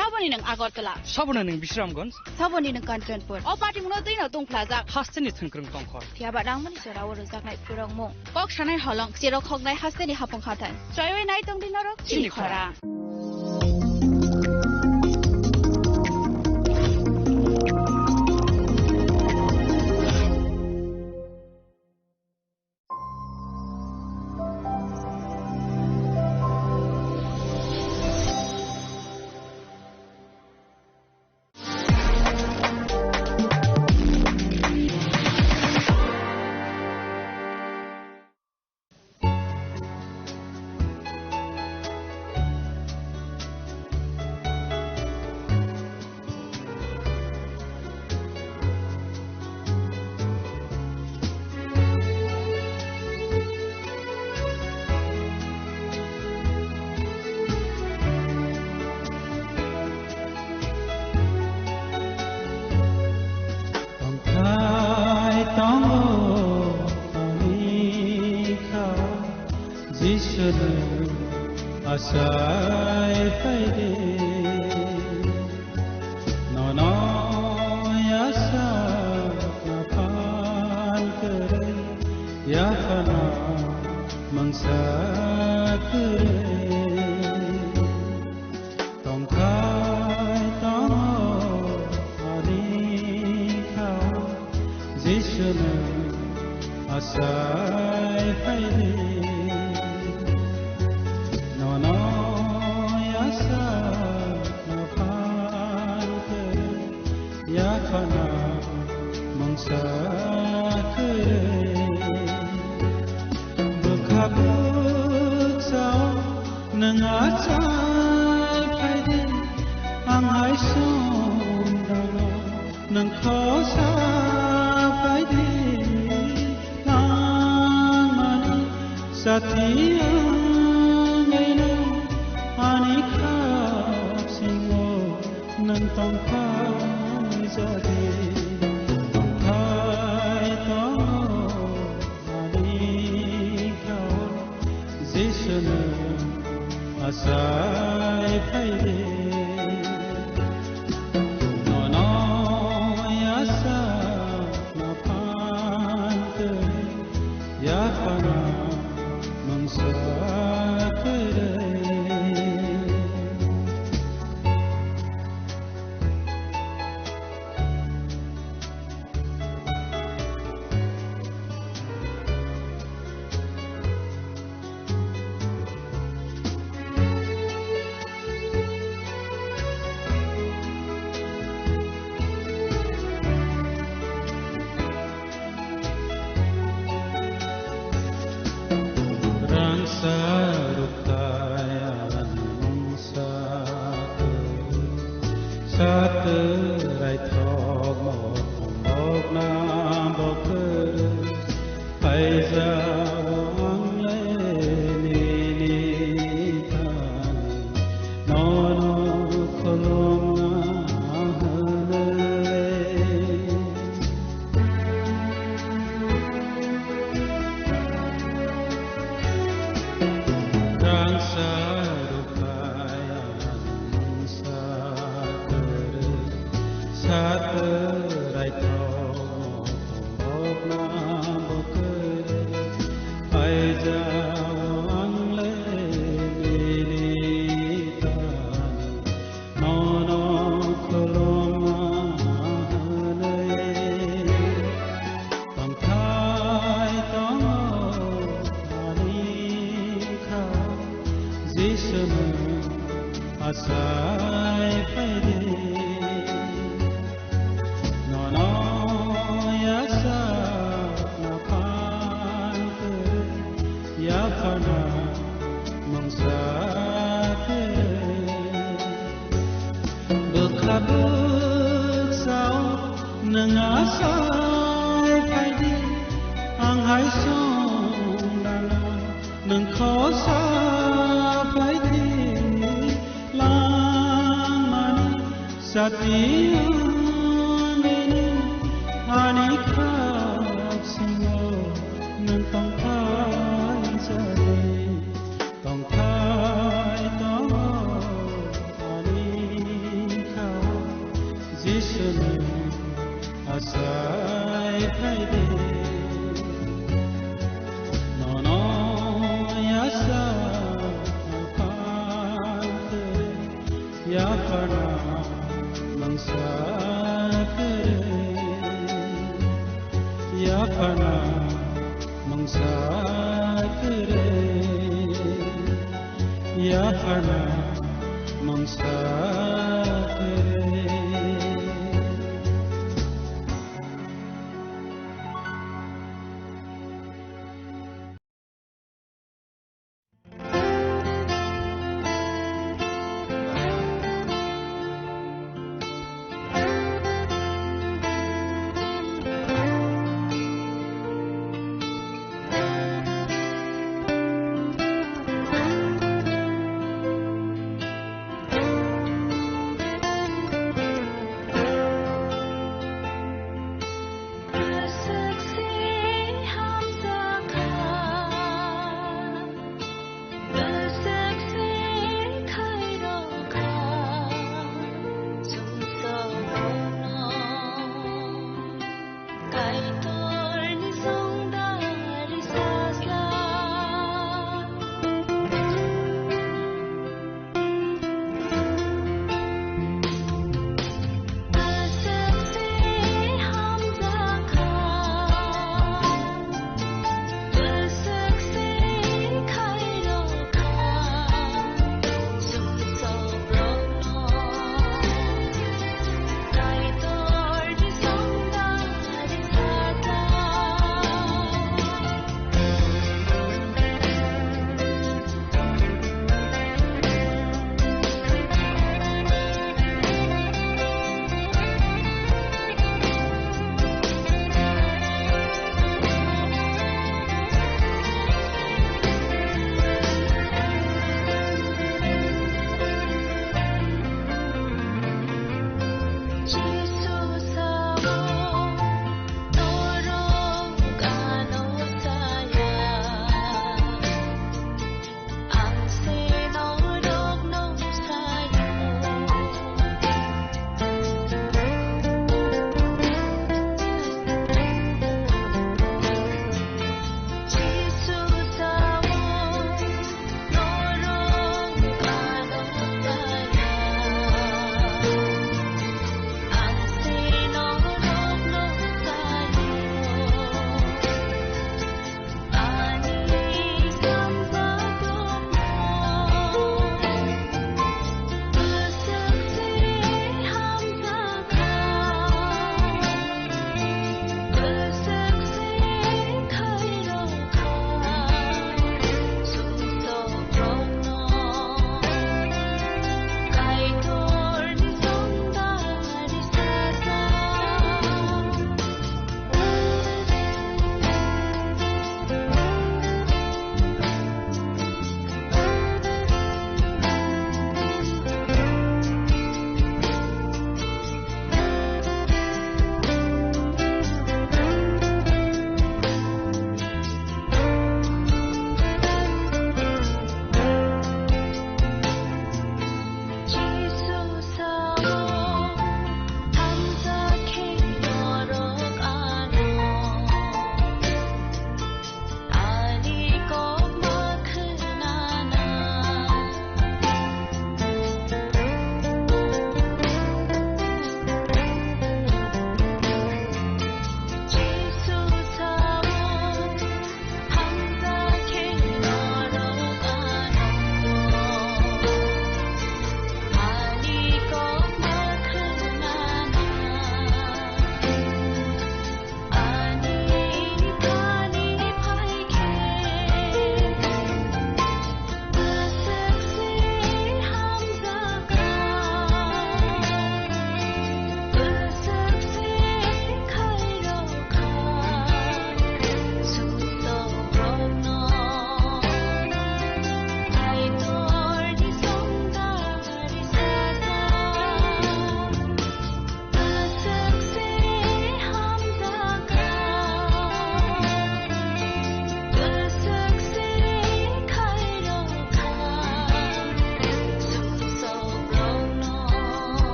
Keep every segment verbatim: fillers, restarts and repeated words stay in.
Saboni nwng Agartala. Saboni nwng Bisramganj. Saboni nwng Kanchanpur. O patimungno twino tungphlajak. Hasteni thwngkwrwng tongkhor. Phiyaba nangmani jorao rwjaknai phurokmung. Kok sanai holong, cherok hoknai hasteni hapung hathai. Choiwi nai tongdi norok chini chini khorang. Tongthai tongo ani kha, Jisu nwng achai phaidi. Nono yasa naphan kwrwi, yaphana mungsa kwrwi. Tongthai tongo ani kha, Jisu nwng achai phaidi. Nono yasa naphan kwrwi, yaphana mungsa kwrwi. Bwkha bwkha o nwng achai phaidi, ang hai songdano nwng khosa phaidi. Langmani sathi wngwi nwng ani khapsingo nwng tongphai jadi. Tongphai tongo ani kha, Jisu nwng achai phaidi. Nono yasa naphan kwrwi, yaphana mungsa kwrwi. Rangsa rukthai ani mungsa kwrwi, satwk raithok mothom bokna bo kwrwi, phaijao ang le nini thani, nono khulumna hwnwi. Rangsa rukthai ani mungsa kwrwi, satwk raithok mothom bokna bo kwrwi, phaijao ang le nini thani, nono khulumna hwnwi. Tongthai tongo ani kha, Jisu nwng achai phaidi. Nono yasa naphan kwrwi, yaphana mungsa kwrwi. Bwkha bwkha o nwng achai phaidi, ang hai songdano nwng khosa phaidi. Langmani sathi wngwi nwng ani khapsingo nwng tongthai jadi. Tongthai tongo ani Asai khaide, nono yasa aphante, yaphana mangsa kere, yaphana mangsa kere, yaphana mangsa kere.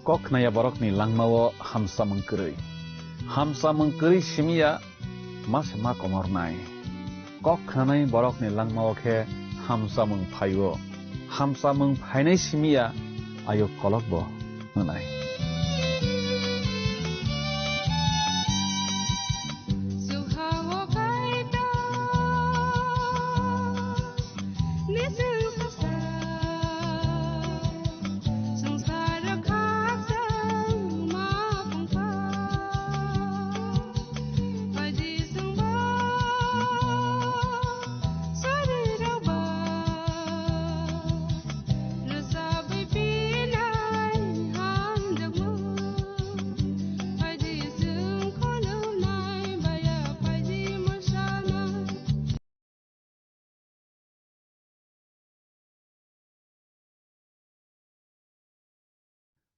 Kok khnaya borokni langmao hamsamung kwrwi. Hamsamung kwrwi simiya ma se ma komornai. Kok khnanai borokni langmao khe hamsamung phaio. Hamsamung phainai simiya ayuk kolokbo hwnai.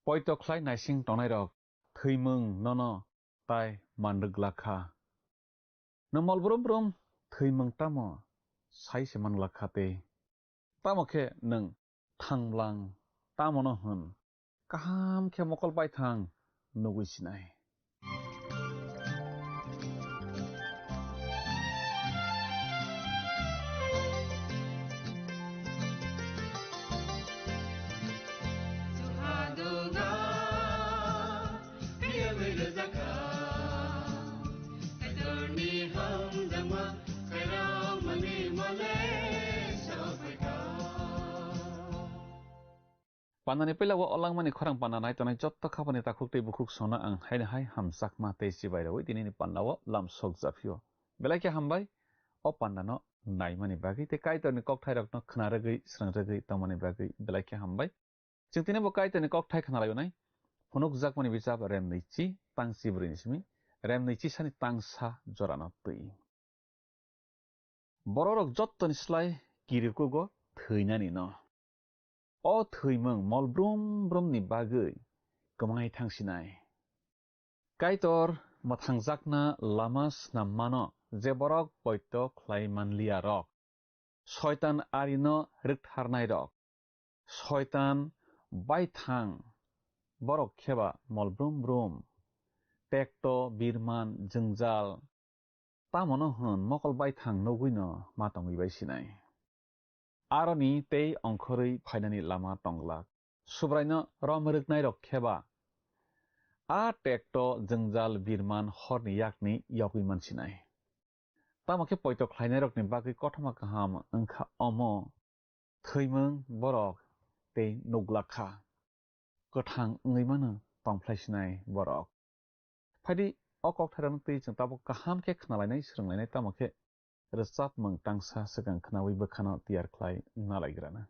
Poito khlai naising tongnairok thwimung nono tai manrwk glak kha. Nwng mol brum brum thwimung tamo sai se man glak kha tei tamo khe nwng thanglang tamo no hwn kaham khe mokol baithang nugwi sinai. Pandani puila o langmani khorang panda nai tongnai jotto khapani takhuk tei bukhuk sono ang haino hai hamjakma tei chibai rwi tinini pandao lam sokjaphio. Belai khe hambai o pandano naimani bagwi tei Kaitorni kokthairokno khna rwgwi, srwng rwgwi tongmani bagwi belai khe hambai. Chwng tini bo Kaitorni kokthai khna laio nai. Phunukjakmani bijap rem nwichi tang chibrwini simi, rem nwichi sani tang sa jorano twi. Bororok jottoni slai kirikugo thwinani no. O thwimung mol brum brumni bagwi kwmanwi thangsinai. Kaitor mwthangjakna lama snam mano je borok poito khlai manliya rok. Soitan arino rwktharnai rok. Soitan baithang borok kheba mol brum brum. Tekto, birman, jwngjal, Tamono hwn mokol baithang nugwino ma tongwi bai sinai. Aroni tei ongkhorwi phainani lama tongglak. Subraino rom rwknairok kheba a tekto jwngjal birman horni yakni yogwi man sinai. Tamo khe poito khlainairokni bagwi kothoma kaham wngkha omo, thwimung borok tei nuglak kha. Kwthang wngwi mano tongphlai sinai borok. Phaidi o kokthairokno twi chwng tabuk kaham khe khnalainai, swrwnglainai, tamo khe rwchapmung tangsa swkang khnaui bwkhano tiyar khlai nalaigrana.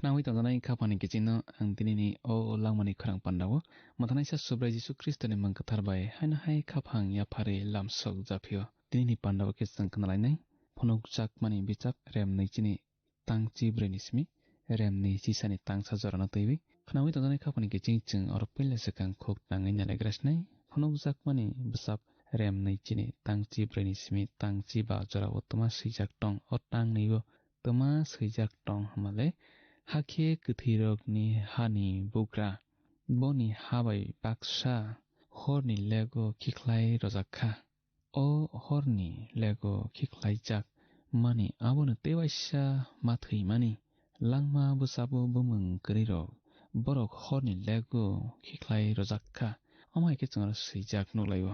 Nangwi tongjaknai khaphangni kichingno ang tinini o langmani khorang pandao mwthanaisa Subrai Jisu Khristoni mung kwthar bai haino hai khaphang yapharwi lamsok japhio. Tinini pandao khe chwng khnalainai phunukjakmani bichap rem nwi chini tang chi brwi ni simi rem nwi chisani tangsa jorano twiwi khnaui tongjaknai khaphangni kiching chwng oro puila swkang khuk tangwi nalaigra sinai phunukjakmani bwsap rem nwi chini tang chi brwi ni simi tang chi ba jorao twma swijak tong. O tang nwi o twma swijak tong hwnmale, hakhe kwthwirokni hani bugra boni ha bai baksa horni lego khikhlai rwjak kha. O horni lego khikhlaijak mani abono tei waisa ma thwimani langma bwsabo bumung kwrwirok borok horni lego khikhlai rwjak kha. Omo hai khe chwngno swijak nuklaio.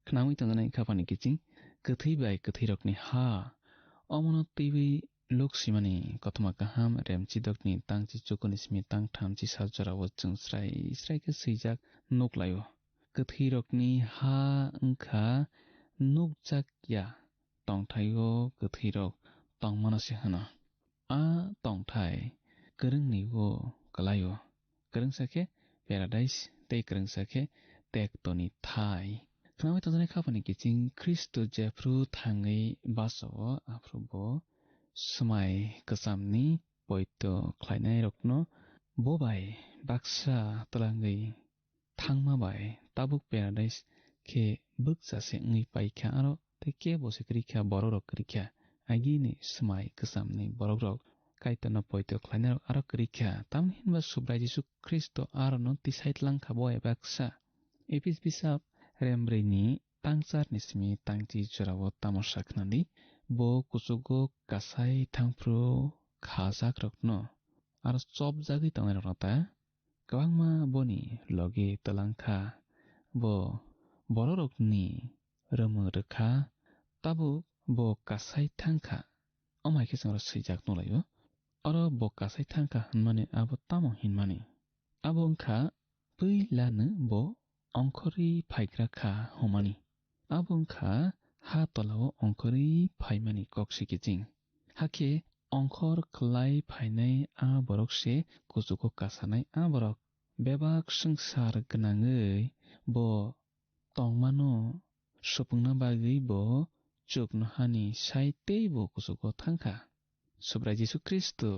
Khnaui tongjaknai khaphani kiching kwthwi bai kwthwirokni ha omono twiwi luk simani kothoma kaham remchidokni tangchi chukuni simi tangtham chisa jorao chwng srai srai khe swijak nuklaio. Kwthwirokni ha wngkha nukjakya tongthaio kwthwirok tongmano se hwno. A tongthai kwrwngni o kwlaio. Kwrwngsa khe paradise tei kwrwngsa khe tektoni thai. Khnaui tongjaknai khaphani kiching Khristo jephru thangwi baso-o, aphru bo swmai kwchamni poito khlainairokno bo bai baksa twlangwi thangma bai tabuk paradise khe bwkcha se wngwi paikha aro tei kebo se kwrwi kha, borokrok kwrwi kha. Agini swmai kwchamni borokrok Kaitorno poito khlainarok aro kwrwi kha. Tamni hinba Subrai Jisu Khristo arono tisai tlang kha bo bai baksa. Epis bisap rembrwini tangcharni simi tangchi jorao tamo sa khna di, bo kuchugo kasai thangphru khajakrokno aro chopjagwi tongnairokno ta kwbangma boni logi twlang kha. Bo borokrokni romwng rwkha, tabuk bo kasai thang kha. Omo hai khe chwngno swijak nukhlaio. Oro bo kasai thang kha hwnmani abo tamo hinmani? Abo wngkha, puilano bo ongkhorwi phaigra kha hwnmani. Abo wngkha ha tolao ongkhorwi phaimani kok se kiching. Hakhe ongkhor khlai phainai a borok se kuchugo kasanai a borok. Bebak swngchar gwnangwi bo tongmano supungna bagwi bo chukno hani sai tei bo kuchugo thang kha. Subrai Jisu Khristo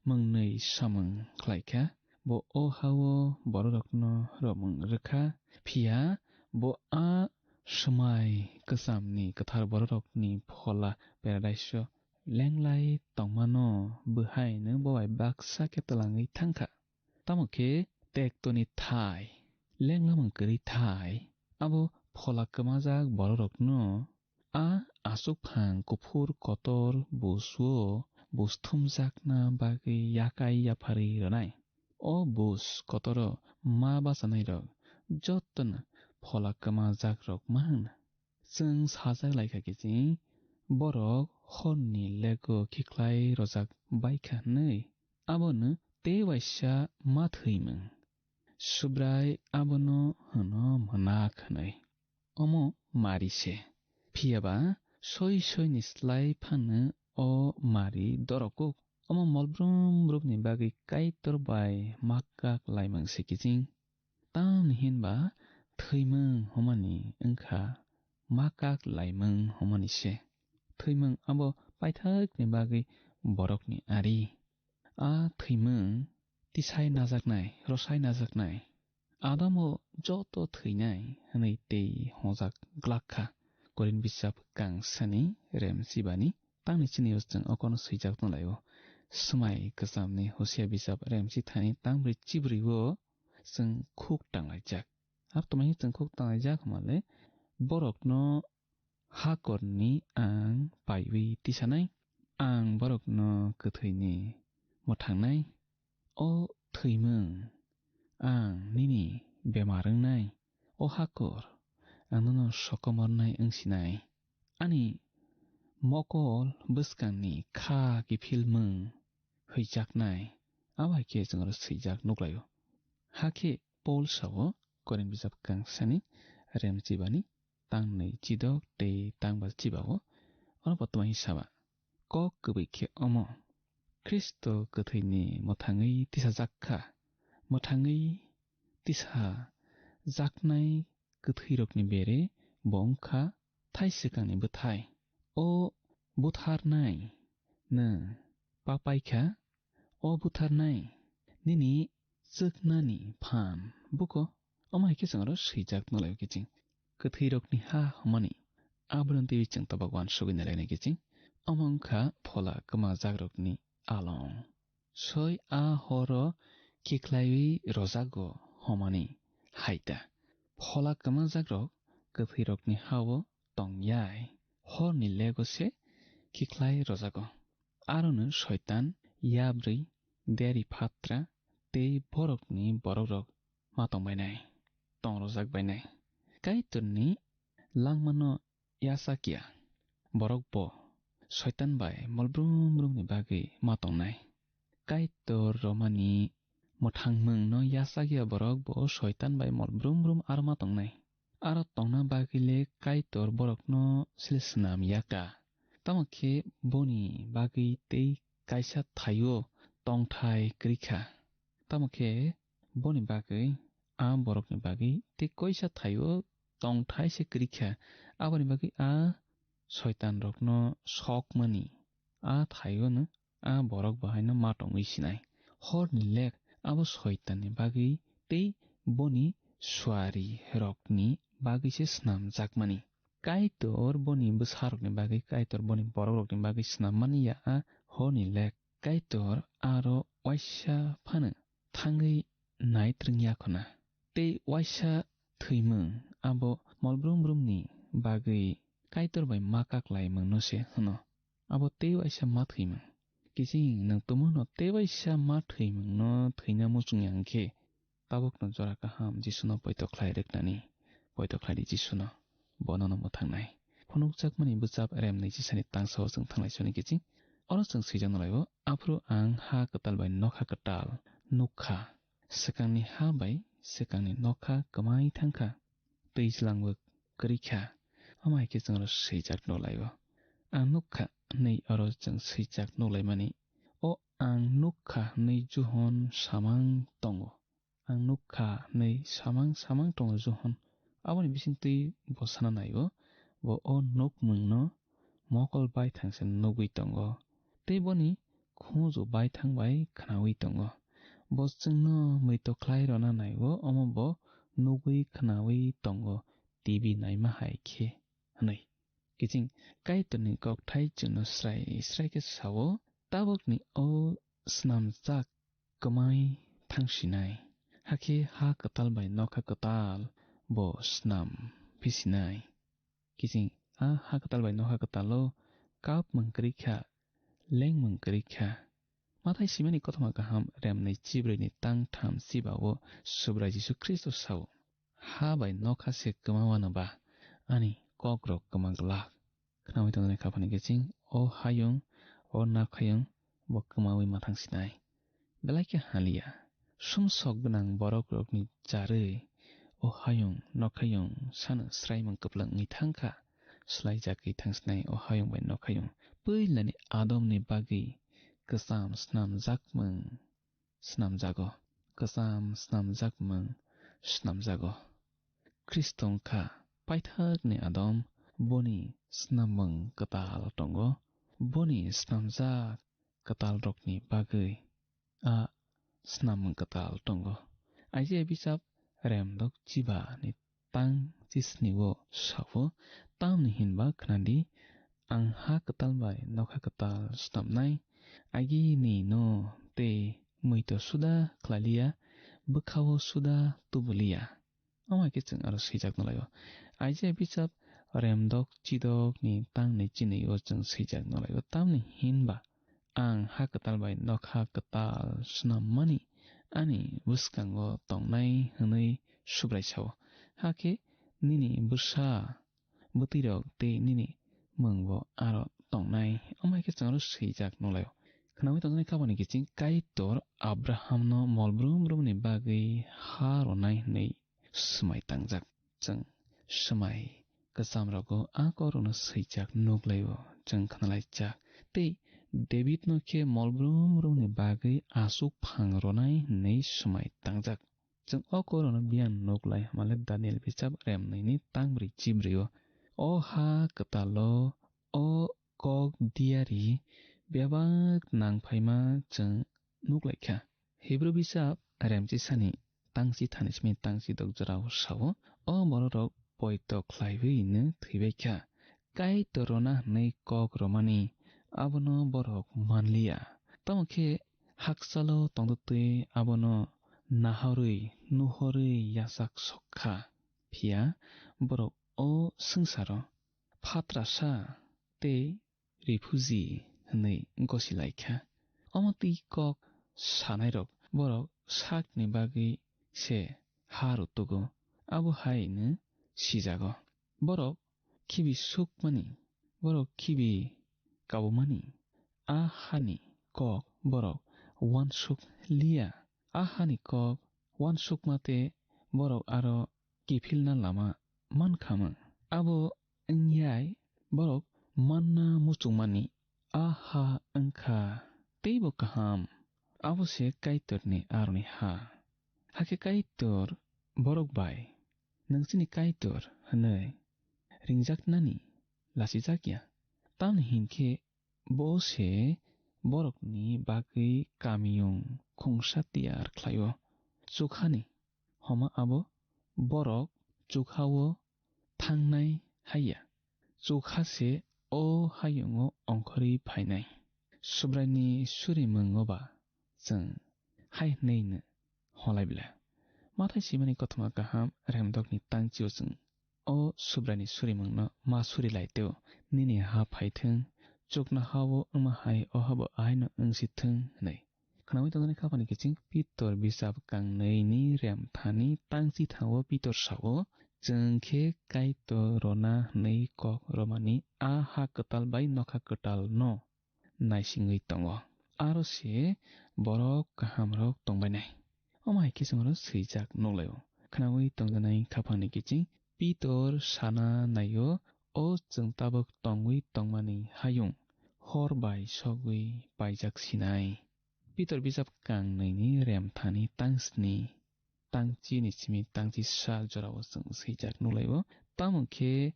mwngnwi samung khlai kha. Bo o ha-o bororokno romwng rw kha, phiya bo a swmai kwchamni kwthar bororokni phola paradise-o lenglai tongmano bwhaino bo bai baksa khe twlangwi thang kha. Tamo khe tektoni thai, lenglamung kwrwi thai, abo phola kwmajak bororokno a achukphang kuphur kotor busuo bus thumjakna bagwi yakai yapharwi rwnai. O bus kotoro ma bachanairok jotono phola kwmajakrok ma hwn. Chwng sajak lai kha kiching, borok horni lego khiklai rojak bai kha hwnwi. Abono tei waisa ma thwimung. Subrai abono hwno mwnak hwnwi. Omo mari se. Phiya ba soi soini slai phano o mari dorokuk. Omo mol brum brumni bagwi Kaitor bai ma kak laimung se kiching. Tamni hinba thwimung hwnmani wngkha ma kak laimung hwnmani se. Thwimung abo paithakni bagwi borokni ari. A thwimung tisai najaknai, rosai najaknai. Adamo joto thwinai hwnwi tei hwnjak glak kha. Korin bisap kangsani remchibani tangni chini o chwng okono swijak tonglaio. Swmai kwchamni Hosia bisap remchithani tangbrwi chibrwi o chwng khuk tanglaijak. Aro tongmani chwng khuk tanglaijak hwnmale, borokno hakorni ang paiwi tisanai, ang borokno kwthwini mwthangnai. O thwimung, ang nini bemar wngnai. O hakor, ang nono sokomornai wngsinai. Ani mokol bwskangni kha kiphilmung hwijaknai. Abo hai khe chwng oro swijak nuklaio. Hakhe Paul sao, Korin bijap kangsani remchibani tangnwi chidok tei tangba chibao, oro bo twmai saba. Kok kwbwi khe omo, Khristo kwthwini mwthangwi tisajak kha. Mwthangwi tisa jaknai kwthwirokni bere bo wng kha thai swkangni bwthai. O butharnai nwng papai kha, o butharnai nini chwknani phan buko. Omo hai khe chwng aro swijak nw lai kiching. Kwthwirokni ha hwnmani abono twiwi chwng tabok uansugwi nai lainai kiching. Omo wng kha phola kwmajakrokni along. Soi a horo kikhlaiwi rojago hwnmani hai ta. Phola kwmajakrok kwthwirokni ha-o tong yai, horni lego se kikhlai rojago. Arono Soitan, yabrwi, deri phatra tei borokni borokrok ma tong bainai, tong rojak bainai. Kaitorni langmano yachak ya borok bo Soitan bai mol brum brumni bagwi ma tongnai. Kaitor romani mwthangmungno yachak ya borok bo Soitan bai mol brum brum aro ma tongnai. Aro tongna bagwi le Kaitor borokno sle swnam ya ka. Tamo khe boni bagwi tei kaisa thaio tongthai kwrwi kha. Tamo khe boni bagwi a borokni bagwi tei koisa thaio tongthai se kwrwi kha. Aboni bagwi a soitanrokno sokmani a thaiono a borok bo haino ma tongwi sinai. Horni lek abo soitanni bagwi tei boni suarirokni bagwi se snamjakmani. Kaitor boni bwsarokni bagwi, Kaitor boni borokrokni bagwi snammani ya a horni lek. Kaitor aro waisa phano thangwi naitrwng ya khuna. Tei waisa thwimung abo mol brum brumni bagwi Kaitor bai ma kaklaimungno se hwno. Abo tei waisa ma thwimung. Kiching nwng tumungno tei waisa ma thwimungno thwina muchung ya hwnkhe, tabukno jora kaham Jisuno poito khlai rwknani, poito khlai di Jisuno, bo nono mwthangnai. Phunukjakmani bwchap rem naichi sani tangsa o chwng thanglai soni kiching. Oro chwng swijak nalaio, aphuru ang ha kwtal bai nokha kwtal nukha. Swkangni ha bai swkangni nokha kwmai thangkha. Twijlangbo kwrwi kha. Omo hai khe chwng oro swijak nukhlaio. Ang nukha hwnwi oro chwng swijak nuklaimani. O ang nukha hwnwi Johon samang tongo. Ang nukha hwnwi samang samang tongo Johon. Aboni bisingtwi bo sana naio, bo o nukmungno mokol baithang se nugwi tongo, tei boni khunju baithang bai khnaui tongo. Bo chwngno muitu khlai rwna naio, omo bo nugwi khnaui tongo, T V naima hai khe hwnwi. Kiching Kaitorni kokthai chwngno srai srai khe sao, tabukni o snamjak kwmai thangsinai, hakhe ha kwtal bai nokha kwtal bo snam phisinai. Kiching a ha kwtal bai nokha kwtalo kapmung kwrwi kha, lengmung kwrwi kha. Mathai simani kothoma kaham remnai chibrwini tang tham chiba o Subrai Jisu Khristo sao, ha bai nokha se kwma wano ba ani kokrok kwma glak. Khnaui tongnai kha phani kiching, o hayung, o nakhayung, bo kwmaui ma thangsinai. Belai khe haliya. Sumsok gwnang borokrokni charwi o hayung nokhayung sano sraimung kwplwng wngwi thang kha. Swlaijakgwi thangsinai o hayung bai nokhayung. Puilani Adomni bagwi kwcham snamjakmung snamjago. Kwcham snamjakmung snamjago. Khristo wngkha paithakni Adam, boni snamung kwtal tongo. Boni snamjak kwtalrokni bagwi a snamung kwtal tongo. Isaiah bisap remdok chiba ni tang chisni o sao, tamni hinba khnadi, ang ha kwtal bai nokha kwtal snamnai, agini no tei muito suda khlailiya, bwkhao suda tubuliya. Omo hai khe chwng aro swijak nalaio. Isaiah bisap remdok chidok ni tang ni chini o chwng swijak nalaio. Tamni hinba ang ha kwtal bai nokha kwtal snam mani ani bwskango tongnai hwnwi Subrai sao. Hakhe nini bwsa bwtwirok tei nini mungbo aro tongnai. Omo hai khe chwng aro swijak nukhlaio. Khnaui tongjaknai kabani kiching Kaitor Abrahamno mol brum brumni bagwi ha ronai hwnwi swmai tangjak. Chwng swmai kwchamrogo a kokrokno swijak nukhlaio, chwng khnalaijak. Tei Davidno khe mol brum brumni bagwi aswk phang rwnai hwnwi swmai tangjak. Chwng o korono biyang nuk lai hwnmale Daniel bichap rem nwi ni tang bwrwi chibri o. O ha kwtalo o kok diyari bebak nang phaima chwng nuk lai kha. Hebru bichap remchisani tangchi thani simi tangchi dok jorao sao, o bororok poito khlaiwi no thwibai kha. Kaitor rwna hwnwi kok rwmani abono borok manliya. Tamo khe hakchalo tongtwtwi abono naharwi nuhorwi yachak sok kha. Phiya borok o swngcharo phatrasa tei refugee hwnwi gosi lai kha. Omo twi kok sanairok borok sakni bagwi se ha rwtugo, abo hai hwnwi sijago. Borok khibi sukmani, borok khibi kabumani, a hani kok borok uansuk liya. A hani kok uansukma tei borok aro kiphilna lama man kha mwng. Abo wngyai borok manna muchungmani a ha wng kha teibo kaham. Abo se Kaitorni aroni ha. Hakhe Kaitor borok bai, "Nwng chini Kaitor," hwnwi ringjaknani lachijak ya. Tamni hinkhe bo se borokni bagwi kamiyung khungsa tiyar khlaio. Chukhani homa abo borok chukhao thangnai haiya. Chukha se o hayungo ongkhorwi phainai. Subraini surimwngo ba chwng hai hwnwi no holai bla. Mathai simani kothoma kaham remdokni tangchio chwng o Subraini surimungno ma suri lai teo, nini ha phai thung, chuknoha-o wngma hai ohabo aino wng si thung, hwnwi. Khnaui tongnani kha phani kiching Pitor bisap kangnwi ni rem thani tangchi thango Pitor sao, "Chwng khe Kaitor rwna hwnwi kok rwmani a ha kwtal bai nokha kwtal no naisingwi tongo. Aro se borok kahamrok tongbainai." Omo hai khe chwng oro swijak nuklaio. Khnaui tongjanai khaphangni kiching Pitor sana naio, "O chwng tabuk tongwi tongmani hayung hor bai sogwi paijak sinai." Pitor bijap kangnwini rem thani tang sni, tang chini simi tang chi sal jorao chwng swijak nuklaio. Tamo khe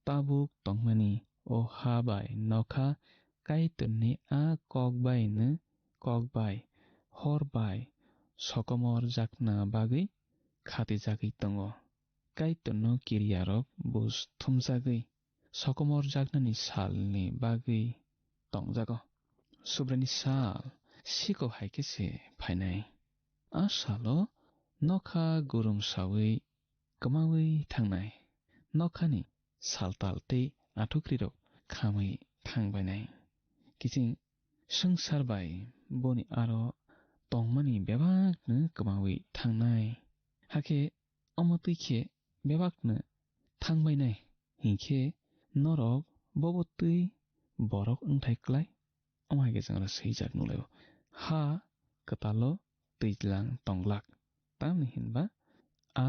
tabuk tongmani o ha bai nokha Kaitorni a kok bai no kok bai hor bai sokomor jakna bagwi khatijagwi tongo. Kaitorno kiryarok bus thumjagwi sokomor jaknani salni bagwi tongjago. Subraini sal siko hai khe se phainai. A salo nokha gurum saui kwmaui thangnai. Nokhani saltal tei athukrwirok khamwi thangbainai. Kiching swngchar bai boni aro tongmani bebakno kwmaui thangnai. Hakhe omo twi khe bebakno thangbainai, hinkhe norok bobo twi borok wngthai klai? Omo hai khe chwng oro swijak nuklaio. Ha kwtalo twijlang tonglak. Tamni hinba a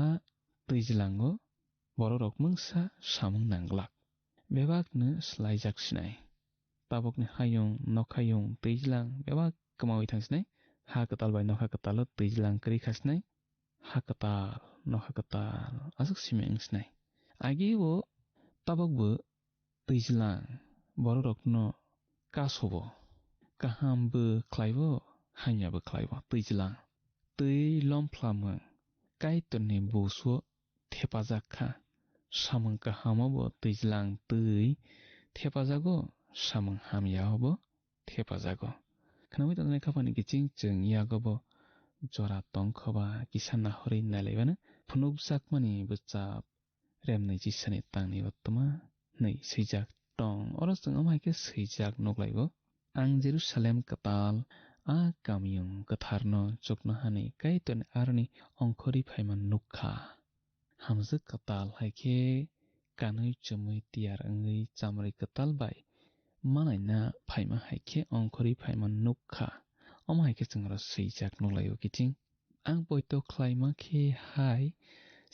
twijlango bororok mungsa samung nanglak. Bebakno swlaijak sinai. Tabukni hayung, nokhayung, twijlang bebak kwmaui thang sinai. Ha kwtal bai nokha kwtalo twijlang kwrwi kha sinai. Ha kwtal, nokha kwtal aswk simi wng sinai. Agi o tabukbo twijlang bororokno kasobo. Kaham bo khlaibo, hamya bo khlaibo twijlang. Twi lomphlamo Kaitorni buso thepajak kha. Samung kahamo bo twijlang twi thepajago, samung hamyao bo thepajago. Khnaui tongnai khaphani kiching chwng yago bo jora tongkhoba kisa nahorwi nailaibano phunukjakmani bwchap remnwi chisani tangni o tma hwnwi swijak tong. Oro chwng omo hai khe swijak nuklaio, "Ang Jerusalem kwtal, a kamiyung kwtharno chuknohani Kaitorni aroni ongkhorwi phaima nuk kha." Hamjwk kwtal hai khe kanwi chumui tiyar wngwi chamrwi kwtal bai manaina phaima hai khe ongkhorwi phaima nuk kha. Omo hai khe chwng oro swijak nuklaio kiching. Ang poito khlaima khe hai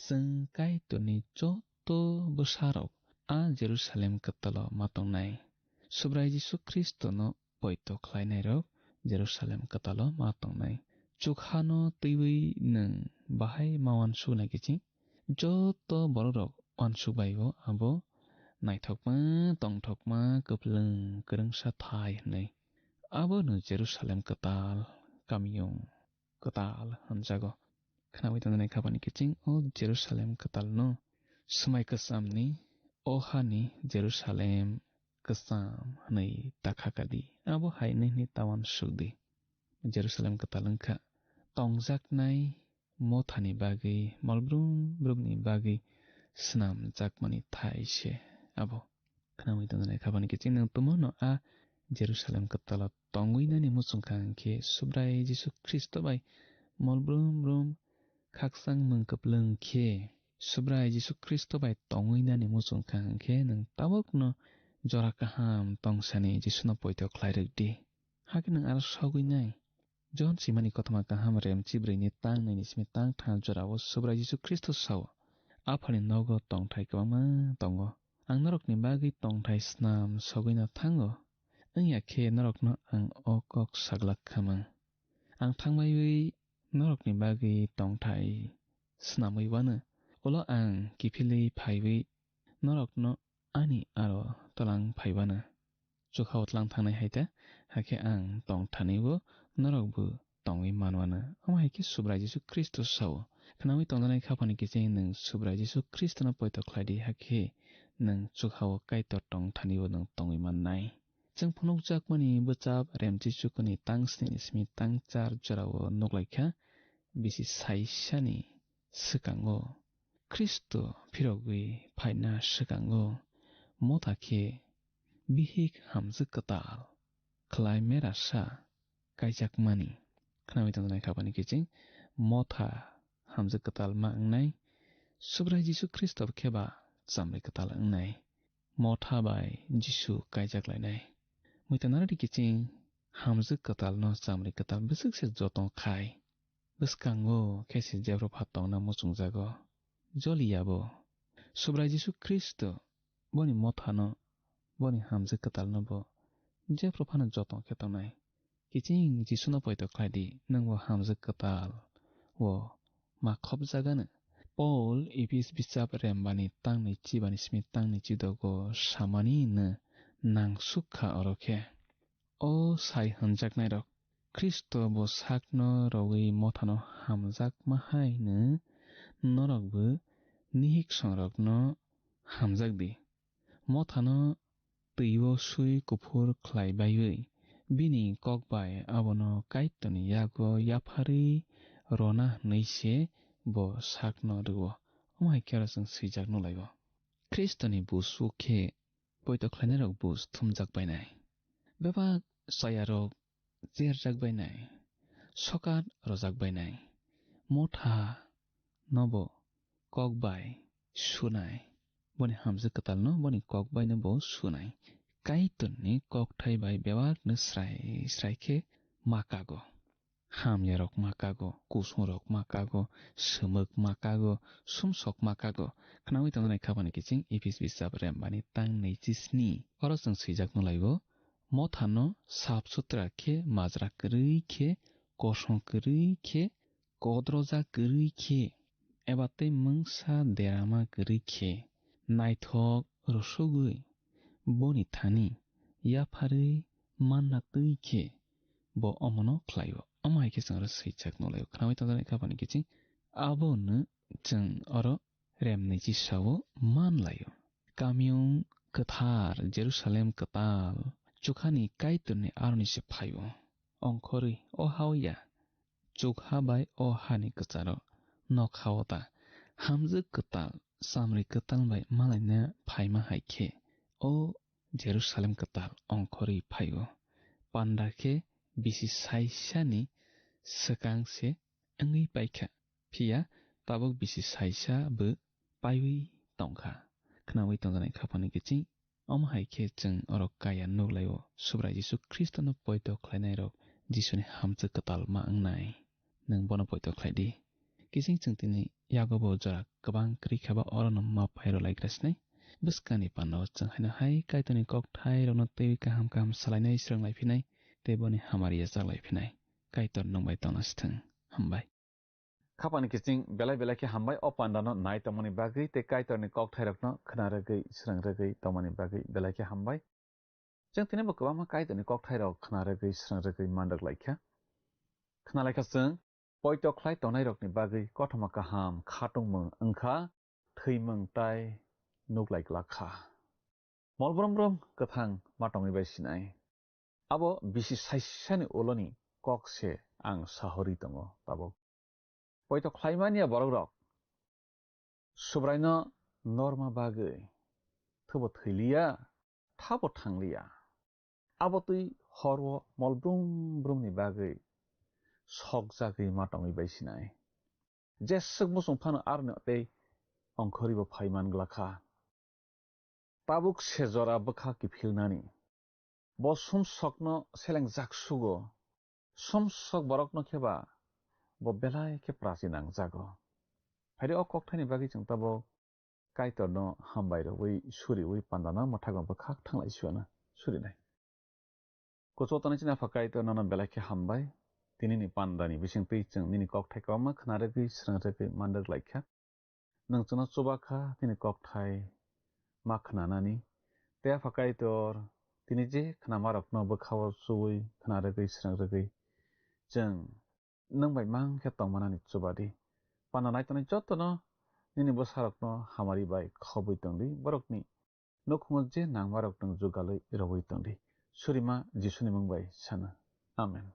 chwng Kaitorni joto bwsarok a Jerusalem kwtalo ma tongnai. Subrai Jisu Khristono poito khlainairok Jerusalem kwtalo ma tongnai. Chukhano twiwi nwng bahai ma uansuknai kiching? Joto borokrok uansuk bai-o abo naithokma, tongthokma, kwplwng kwrwngsa thai hwnwi. Abono Jerusalem kwtal, kamiyung kwtal hwnjago. Khnawi tongjaknai khapani kiching o Jerusalem kwtalno swmai kwchamni, o hani Jerusalem kwcham hwnwi ta kha kadi. Abo hai hwnwi hwnwi ta uansuk di. Jerusalem kwtal wngkha tongjaknai mothani bagwi, molbrum brumni bagwi swnamjakmani thai se abo. Khnawi tongjaknai khapani kiching nwng tumono a Jerusalem kwtalo tongwi nani muchungkha hwnkhe Subrai Jisu Khristo bai molbrum brum khakchang mwng kwplwng khe Subrai Jisu Khristo bai tongwi nani muchungkha hwnkhe nwng tabukno jora kaham tongsani Jisuno poito khlai rwk di. Hakhe nwng aro sogwi nai. John simani kothoma kaham rem chibrwini tang nini simi tang thang jorao Subrai Jisu Khristo sao, Aphani nogo tongthai kwbangma tongo. Ang norokni bagwi tongthai snam sogwino thango, wngya khe norokno ang o kok saglak kha mang. Ang thangmaiwi norokni bagwi tongthai snamwi wano, ulo ang kiphilwi phaiwi norokno ani aro tlang phaiwano. Chukhao tlang thangnai hai ta, hakhe ang tong thanibo norokbo tongwi manwano. Omo hai khe Subrai Jisu Khristo sao. Khnawi tongjaknai khapani kiching nwng Subrai Jisu Khristono poito khlai di, hakhe nwng chukhao Kaitor tong thanibo nwng tongwi mannai. Chwng phunukjakmani bwchap remchi chukuni tang sni ni simi tang char jorao nuklaikha, bisi saisani swkango Khristo phirogwi phaina swkango motha khe bihik hamjwk kwtal khlai merasa kaijakmani. Khnawi tongjaknai khapani kiching motha hamjwk kwtal ma wngnai, Subrai Jisu Khristo khe ba chamri kwtal wngnai. Motha bai Jisu kaijak lainai. Muitanaradi kiching hamjwk kwtalno chamri kwtal bwswk se joto khai. Bwskango khe se jephru pha tongna muchungjago. Joliya bo. Subrai Jisu Khristo boni mothano, boni hamjwk kwtalno bo jephru phano joto khe tongnai. Kiching Jisuno poito khlai di, nwng bo hamjwk kwtal o ma khopjagano. Paul Ephes bichap rembani tang nwi chibani simi tang nwi chidogo samani no nangsuk kha oro khe. O sai hwnjaknairok, Khristo bo sakno rwui mothano hamjakma hai no norokbo nihiksongrokno hamjak di. Mothano twi-o swi kuphur khlai baiwi, bini kok bai abono Kaitorni yago yapharwi rwna hwnwi se bo sakno rw-o. Omo hai khe oro chwng swijak nukhlai-o. Khristoni buj-o khe poito khlainairok buj thumjak bainai. Bebak chayarok cherjak bainai, sokat rwjak bainai, motha nobo kok bai sunai, boni hamjwk kwtalno boni kok baino bo sunai. Kaitorni kokthai bai bebakno srai srai khe ma kago. Hamyarok ma kago, kusungrok ma kago, swmwk ma kago, sumsok ma kago. Khnawi tongjaknai khapani kiching Ephes bichap rembani tang nwi chi sni. Oro chwng swijak nukhlai-o, mothano sap sutra khe, majra kwrwi khe, kosong kwrwi khe, kodroja kwrwi khe, eba tei mungsa derama kwrwi khe, naithok rwsugwi boni thani yapharwi manna twi khe bo omono khlai-o. Omo hai khe chwng oro swijak nukhlai-o. Khnawi tongjaknai khapani kiching abono chwng oro remni chisao manlai-o. Kamiyung kwthar Jerusalem kwtal chukhani Kaitorni aroni se phai-o. Ongkhorwi o hao ya, chukha bai o hani kwcharo nokhao ta hamjwk kwtal, chamri kwtal bai malaina phaima hai khe, o Jerusalem kwtal ongkhorwi phai-o. Panda khe bisi saisani swkang se wngwi paikha, phiya tabuk bisi saisa bo paiwi tongkha. Khnawi tongjaknai khapani kiching, omo hai khe chwng oro kaya nukhlai-o, Subrai Jisu Khristono poito khlainairok Jisuni hamjwk kwtal ma wngnai. Nwng bono poito khlai di. Kiching chwng tini yago bo jora kwbang kwrwi kha ba orono ma phai rw lai gra sinai. Bwskangni panda-o chwng haino hai Kaitorni kokthai rokno twiwi kaham kaham salainai swrwng lai phinai. tei boni hamari ya chaklai phinai. Kaitor nwng bai tongna sithwng. Hambai. Khapangni kiching belai belai khe hambai o pandano nai tongmani bagwi tei Kaitorni kokthairokno khna rwgwi, srwng rwgwi tongmani bagwi belai khe hambai. Chwng tini bo kwbangma Kaitorni kokthairok khna rwgwi, srwng rwgwi man rwk lai kha. Khna lai kha chwng, poito khlai tongnairokni bagwi kothoma kaham khatungmung wng kha, thwimung tai nuk lai glak kha. Mol brum brum kwthang ma tongwi bai sinai. Abo bisi saisani uloni kok se ang sahorwi tongo tabuk. Poito khlaimani ya borok rok Subraino norma bagwi thwbo thwiliya, thabo thangliya. Abo twi horo mol brum brumni bagwi sokjagwi ma tongwi bai sinai. Jeswk muchung phano aroni tei ongkhorwi bo phai man glak kha. Tabuk se jora bwkha kiphilnani. Bo sumsokno selengjak sugo. Sumsok borokno khe ba bo belai khe prachi nangjago. Phaidi o kokthaini bagwi chwng tabuk Kaitorno hambai rwui suriui pandano mwthakno bwkhak thanglai suana surinai. Kuchugo tonwi chini Apha Kaitor nono belai khe hambai. Tinini pandani bisingtwi chwng nini kokthai kwbangma khna rwgwi, srwng rwgwi, man rwk lai kha. Nwng chwngno chuba kha nini kokthai ma khnanani. Tei Apha Kaitor, tini je khnamarokno bwkhao chuwi, khna rwgwi, srwng rwgwi, chwng nwng bai mang khe tongmanani chuba di. Panda nai tongnai jotono nini bwsarokno hamari bai khobwi tong di. Borokni nukhungo je nangmarok nwng jugalwi rwui tong di. Surima Jisuni mung bai sana. Amen.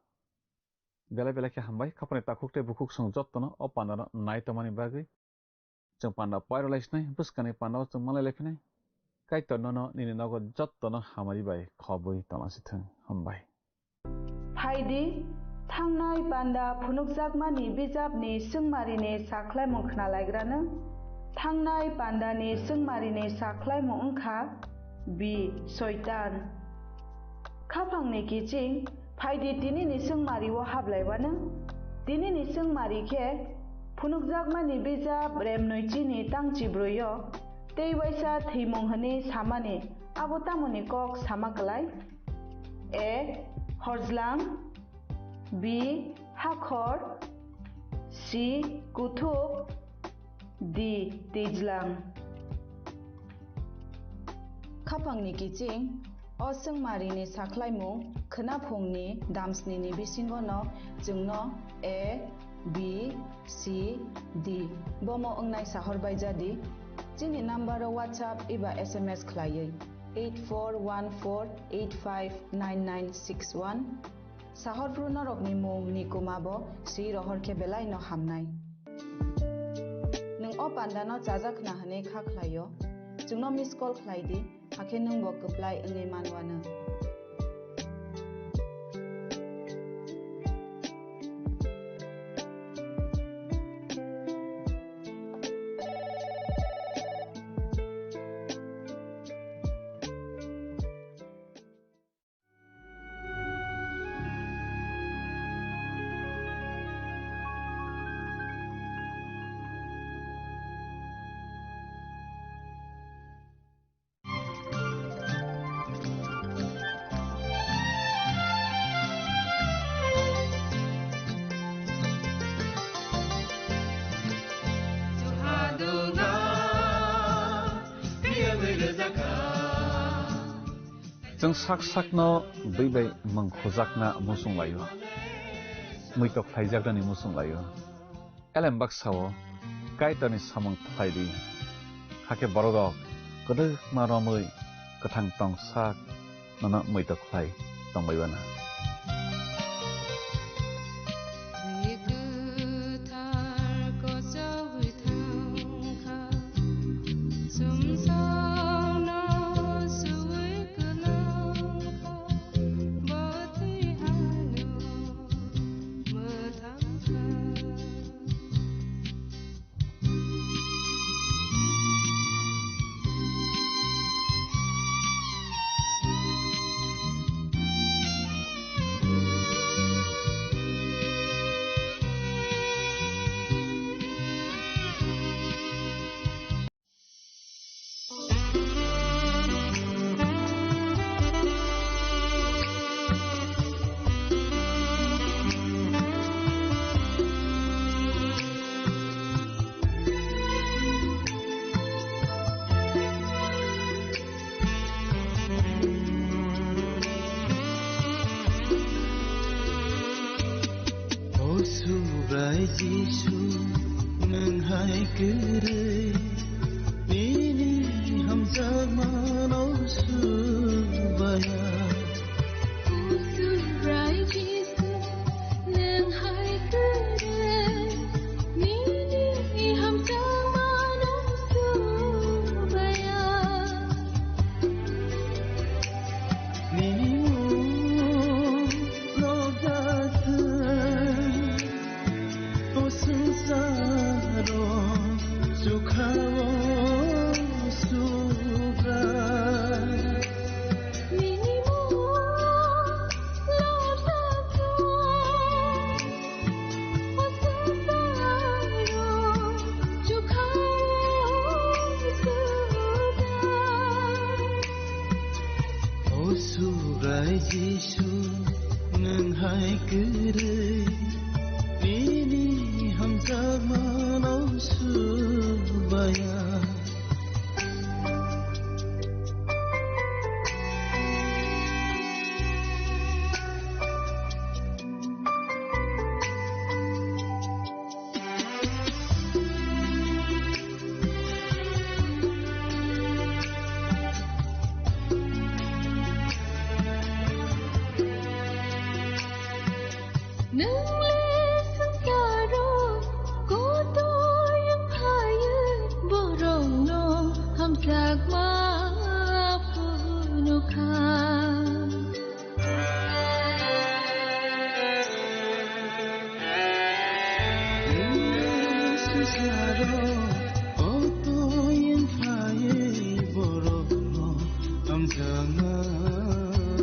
Belai belai khe hambai, khapangni takhuk tei bukhuk chwng jotono o pandano nai tongmani bagwi. Chwng panda poiro lai sinai, bwskangni pandao chwng manlai lai phinai. Kaitor nono nini nogo jotono hamari bai khobwi tongna sithwng. Hambai. Phaidi, thangnai panda phunukjakmani bijapni swngmarini sakhlaimung khnalaigrano. Thangnai pandani swngmarini sakhlaimung wngkha B, Soitan. Khapangni kiching, phaidi tinini swngmario hablaiwano. Tinini swngmari khe phunukjakmani bijap remnwi chini tangchi broio tei waisa thwimung hwnwi samani abo tamoni kok sama klai? A, Horjlang. B, Hakhor. C, Kuthuk. D, Twijlang. Khapangni kiching, o swngmarini sakhlaimung khwnaphungni damsnini bisingono chwngno A, B, C, D bomo wngnai sahor bai jadi. Chini nambaro WhatsApp eba S M S khlaiwi eight four one four eight five nine nine six one. Sahorphru norokni mung ni kuma bo swi rohor khe belai no hamnai. Nwng o panda no chajak khna hwnwi kha khlai o, chwngno miss call khlai di, hakhe nwng bo kwplai wngwi man wano. Chwng sak sakno bwi bai mung khujakna muchung lai-o, muitok khlaijaknani muchung lai-o. Elem baksa-o Kaitorni samung khlai di, hakhe bororok kwdwkma romwi kwthang tong sak nono muitok khlai tongbai uana. Subrai Jisu, nwng hai kwrwi, nini hamjakmano subaya. O Subrai Jisu, nwng hai kwrwi, nini hamjakmano subaya. Nini mung rok jaswk, o swngcharo chukha o Subrai. Nini mung rok jaswk, O Subrai Jisu, nwng hai kwrwi, nini hamjakmano subaya. Nwng le swngcharo kotoi wng phaiwi borokno hamjakma phunukha. Swngcharo kotoi wng phaiwi borokno hamjakma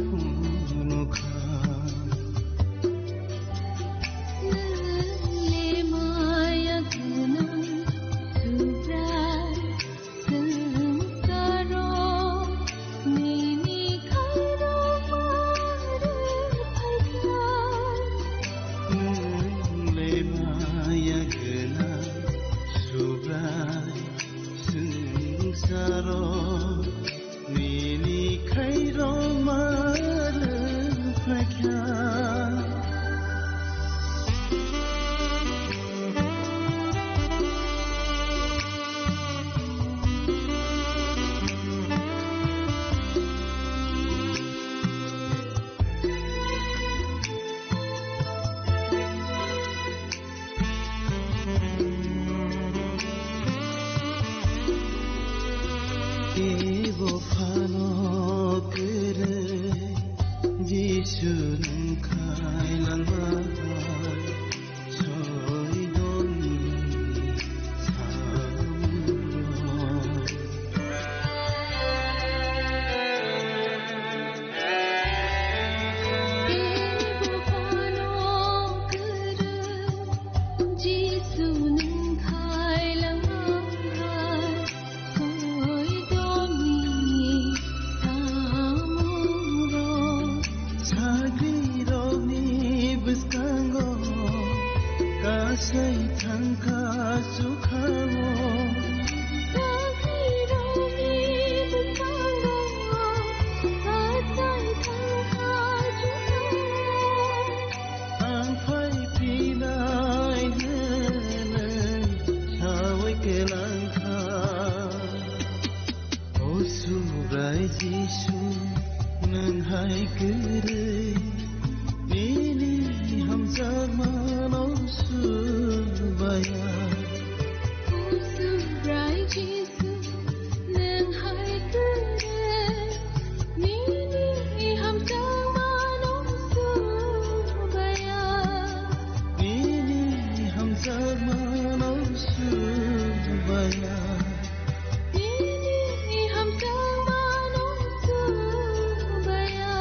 phunukha. Nwng le maya gwnang Subrai, swngcharo nini khairokma rwphaikha. Nwng le maya gwnang Subrai, swngcharo nini khairokma rwphaikha. Ebo phano kwrwi Jisu nwng khailangma soidoni samung. Jisu nwng khailangma soidoni samungrok. Sagrirokni bwskango kasai thangkha sukhao. Sagrirokni bwskango kasai thangkha sukhao. Ang phai phinai hwnwi sawi kwlangkha. O Subrai Jisu, nwng hai kwrwi nini hamjakmano subaya. O Subrai Jisu, nwng hai kwrwi nini hamjakmano subaya. Nini hamjakmano subaya. Nini hamjakmano subaya.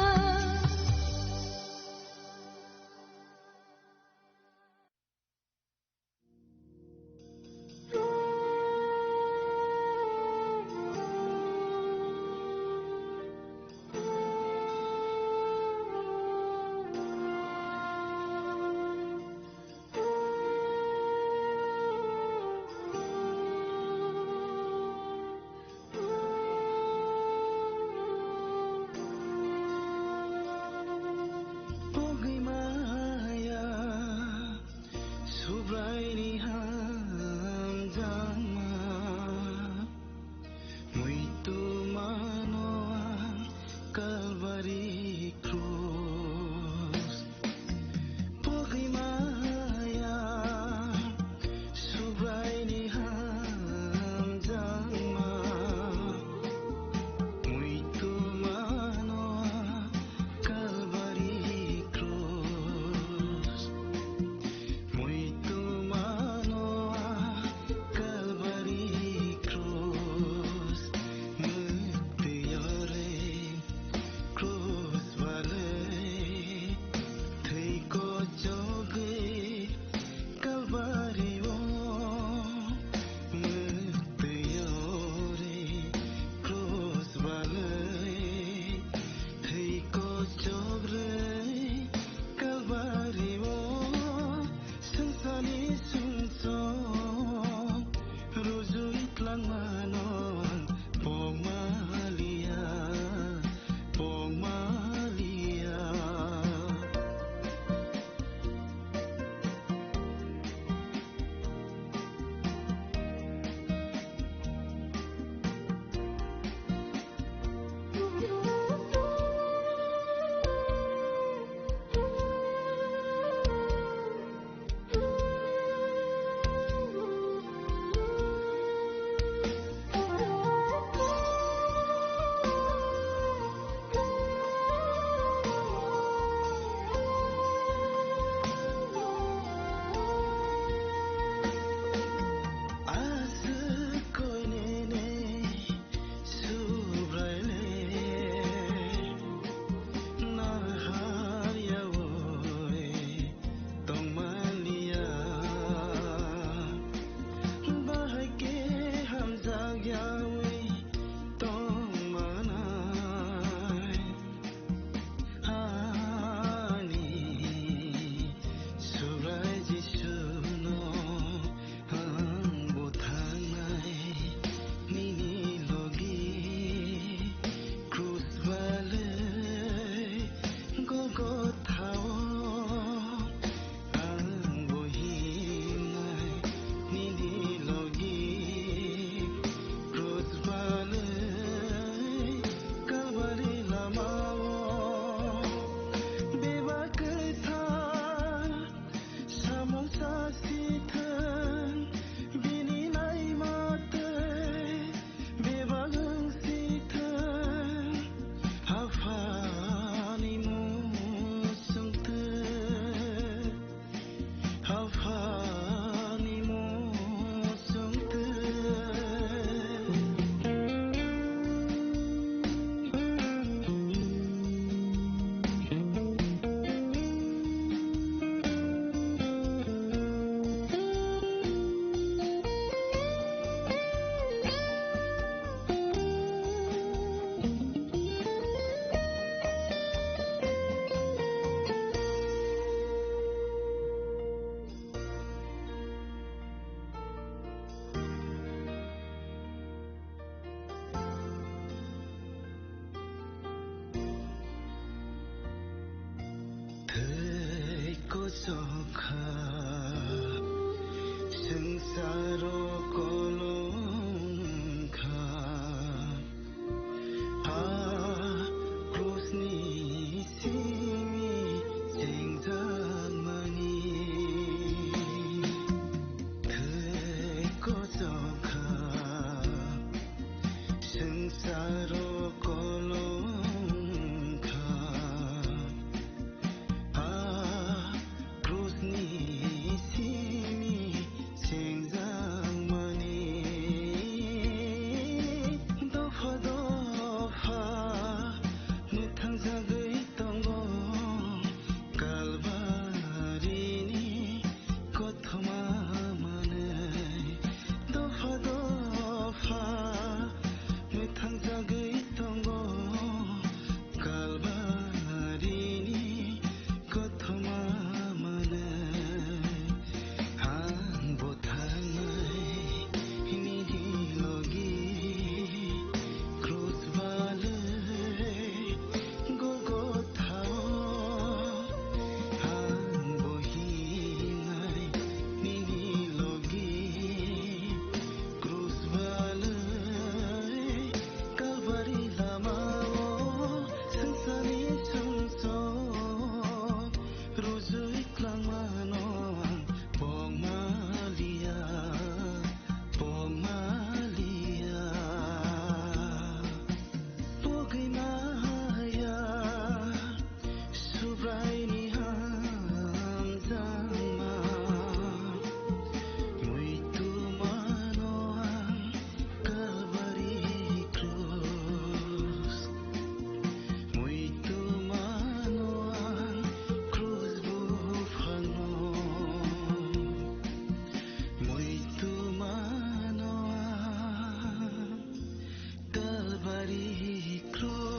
Sokha, swngcharo kolom kha, a krusni simi chengjakmani thwi kochok kha, swngcharo kolom kha. A krusni simi chengjakmani dopha dopha mwthangjagwi tongo Kalvarini kothoma manwi. Dopha dopha mwthangjagwi tongo Kalvarini kothoma manwi. Ang bo thangnai nini logi krus balwi Golgothao. Ang bo hingnai nini logi krus balwi Kalvari lamao swngcharni sumsok rujui klangmano ang pokmaliya, pokmaliya, pogwi maya. Subraini hamjakma, muitu mano ang Kalvari krus. Muitu mano ang krus buphangno. Muitu mano ang Kalvari krus.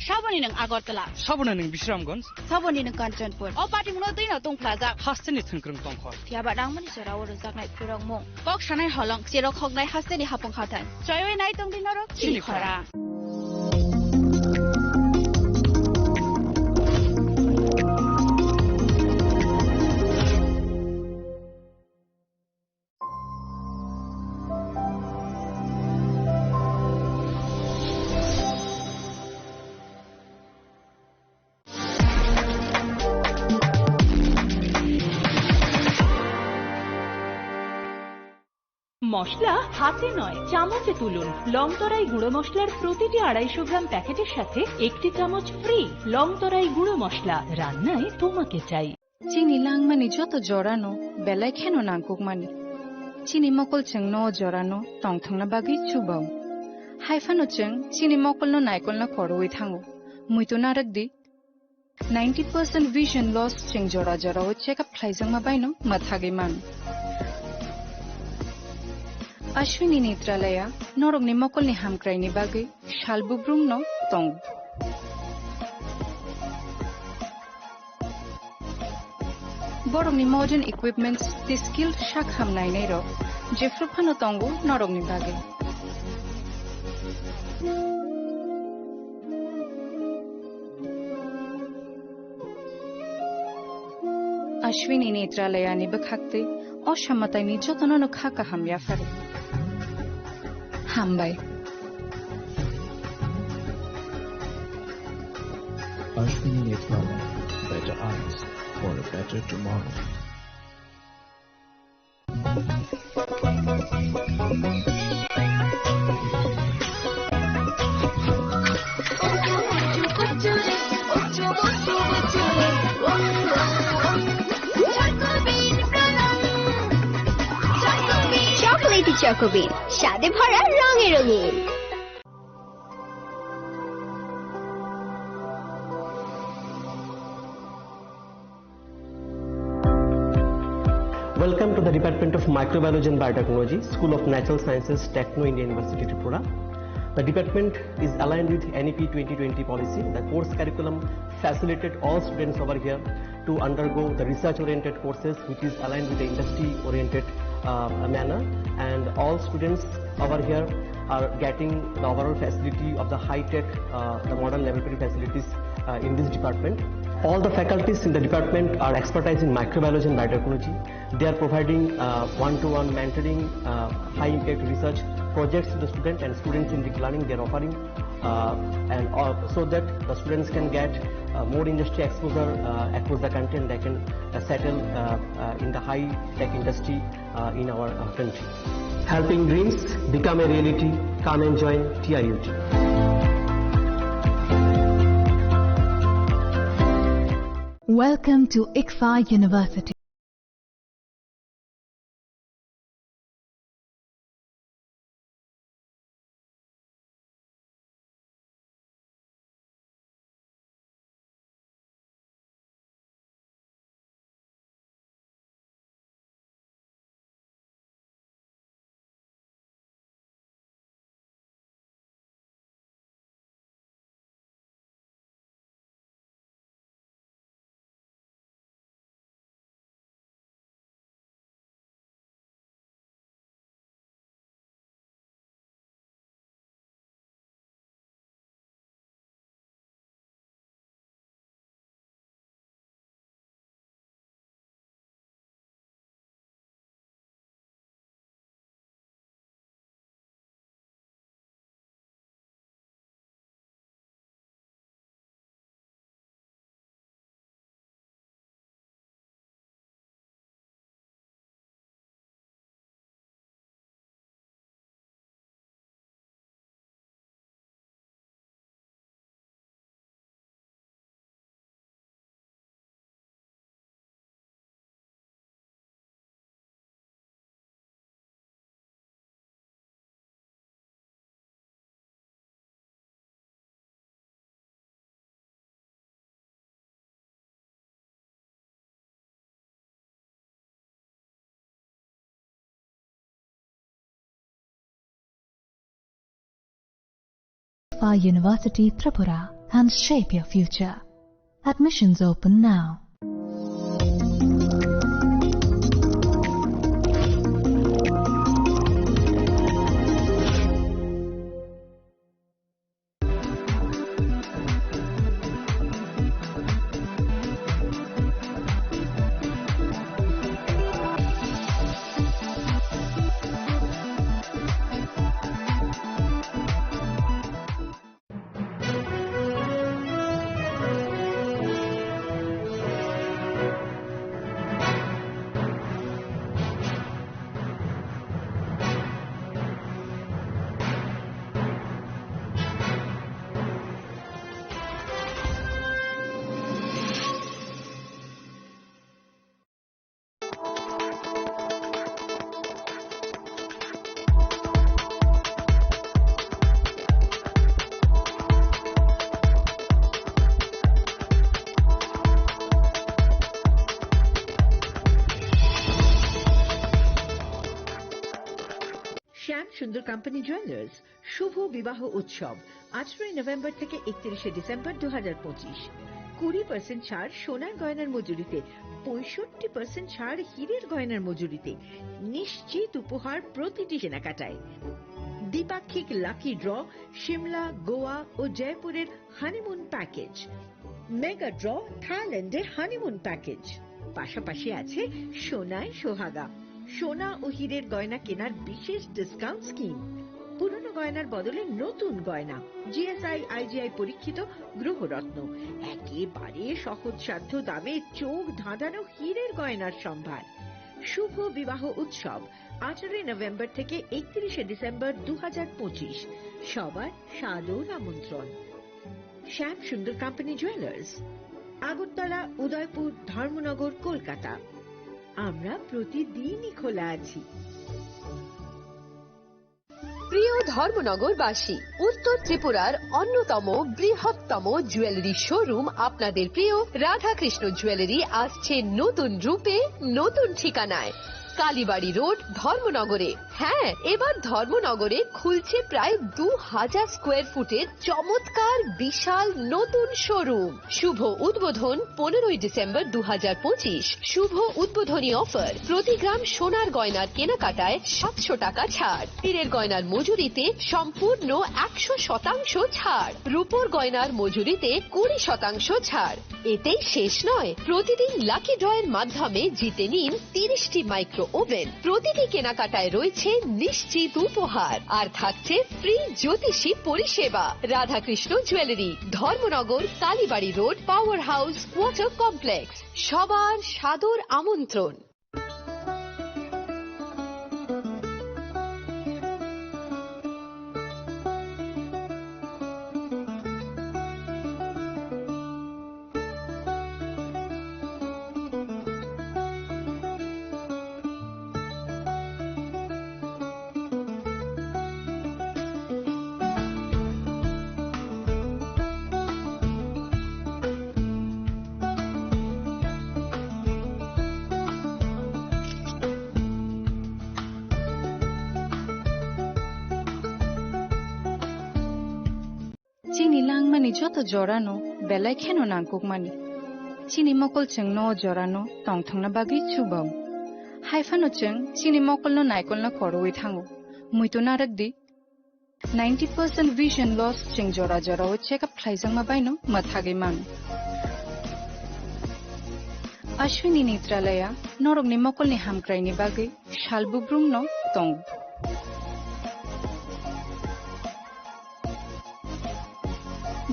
Saboni nwng Agartala. Saboni nwng Bisramganj. Saboni nwng Kanchanpur. O patimungno twino tungphlajak. Hasteni thwngkwrwng tongkhor. Phiyaba nangmani jorao rwjaknai phurokmung. Kok sanai holong, cherok hoknai hasteni hapung hathai. Choiwi nai tongdi norok chini chini khorang. Khorang. মশলা হাতে নয়, চামচে তুলুন। লংতরাই গুঁড়ো মশলার প্রতিটি আড়াইশো গ্রাম প্যাকেটের সাথে একটি চামচ ফ্রি। লংতরাই গুঁড়ো মশলা, রান্নায় তোমাকে চাই। Chini langmani joto jorano belai kheno nangkukmani. Chini mokol chwngno o jorano tongthokna bagwi chubao. Haiphano chwng chini mokolno naikolna khorwi thango. Muitu narwk di. Ninety percent vision loss chwng jora jorao check up khlaijakma baino mwthagwi mano. Ashwini Netralaya norokni mokolni hamkraini bagwi sal bubrumno tongo. Borokni modern equipments tei skilled sak ham nainairok jephru phano tongo norokni bagwi. Ashwini Netralayani bwkhaktwi o samataini jotonono kha kaham yapharo. Hambai. Ashwini Netralaya, better eyes for a better tomorrow. Chocolatey Choco Bean, স্বাদে ভরা, রঙে রঙিন। Welcome to the Department of Microbiology and Biotechnology, School of Natural Sciences, Techno India University, Tripura. The department is aligned with N E P twenty twenty policy. The course curriculum facilitated all students over here to undergo the research-oriented courses, which is aligned with the industry-oriented, uh, manner. And all students over here are getting the overall facility of the high-tech, uh, the modern laboratory facilities, uh, in this department. All the faculties in the department are expertise in microbiology and biotechnology. They are providing, uh, one-to-one mentoring, uh, high-impact research projects to the student, and students in the learning they are offering, uh, and, uh, so that the students can get, uh, more industry exposure, uh, across the country, and they can, uh, settle, uh, uh, in the high-tech industry, uh, in our, uh, country. Helping dreams become a reality. Come and join T I U T. Welcome to ICFAI University. ICFAI University Tripura and shape your future. Admissions open now. সুন্দর company jewellers শুভ বিবাহ উৎসব, আঠারোই নভেম্বর থেকে একত্রিশে ডিসেম্বর দু হাজার পঁচিশ। কুড়ি পার্সেন্ট ছাড় সোনার গয়নার মজুরিতে, পঁয়ষট্টি পার্সেন্ট ছাড় হীরের গয়নার মজুরিতে, নিশ্চিত উপহার প্রতিটি কেনাকাটায়। দ্বিপাক্ষিক লাকি ড্র, সিমলা, গোয়া ও জয়পুরের হানিমুন প্যাকেজ, মেগা ড্র, থাইল্যান্ডে হানিমুন প্যাকেজ। পাশাপাশি আছে সোনায় সোহাগা, সোনা ও হীরের গয়না কেনার বিশেষ ডিসকাউন্ট স্কিম। পুরনো গয়নার বদলে নতুন গয়না, জিএসআই, আইজিআই পরীক্ষিত গ্রহরত্ন, একেবারে সহজসাধ্য দামে চোখ ধাঁধানো হীরের গয়নার সম্ভার। শুভ বিবাহ উৎসব, আঠারোই নভেম্বর থেকে একত্রিশে ডিসেম্বর দু হাজার পঁচিশ। সবার সাদর আমন্ত্রণ। শ্যাম সুন্দর কোম্পানি জুয়েলার্স, আগরতলা, উদয়পুর, ধর্মনগর, কলকাতা। আমরা প্রতিদিনই খোলা আছি। প্রিয় ধর্মনগরবাসী, উত্তর ত্রিপুরার অন্যতম বৃহত্তম জুয়েলারি শোরুম আপনাদের প্রিয় রাধাকৃষ্ণ জুয়েলারি আসছে নতুন রূপে, নতুন ঠিকানায়। কালীবাড়ি রোড, ধর্মনগরে। হ্যাঁ, এবার ধর্মনগরে খুলছে প্রায় দু হাজার স্কোয়ার ফুটের চমৎকার বিশাল নতুন শোরুম। শুভ উদ্বোধন পনেরোই ডিসেম্বর দু হাজার পঁচিশ। শুভ উদ্বোধনী অফার, প্রতি গ্রাম সোনার গয়নার কেনাকাটায় সাতশো টাকা ছাড়, হীরের গয়নার মজুরিতে সম্পূর্ণ একশো শতাংশ ছাড়, রূপোর গয়নার মজুরিতে কুড়ি শতাংশ ছাড়। এতেই শেষ নয়, প্রতিদিন লাকি ড্রয়ের মাধ্যমে জিতে নিন তিরিশটি মাইক্রো ওভেন। প্রতিটি কেনাকাটায় রয়েছে নিশ্চিত উপহার, আর থাকছে ফ্রি জ্যোতিষী পরিষেবা। Radhakrishna jewellery, Dharmanagar, Kalibari road, power house, water complex. সবার সাদর আমন্ত্রণ। Chini langmani joto jorano belai kheno nangkukmani. Chini mokol chwngno o jorano tongthokna bagwi chubao. Haiphano chwng chini mokolno naikolno khorwi thango. Muitu narwk di. Ninety percent vision loss chwng jora jorao check up khlaijakma baino mwthagwi mano. Ashwini Netralaya norokni mokolni hamkraini bagwi sal bubrumno tongo.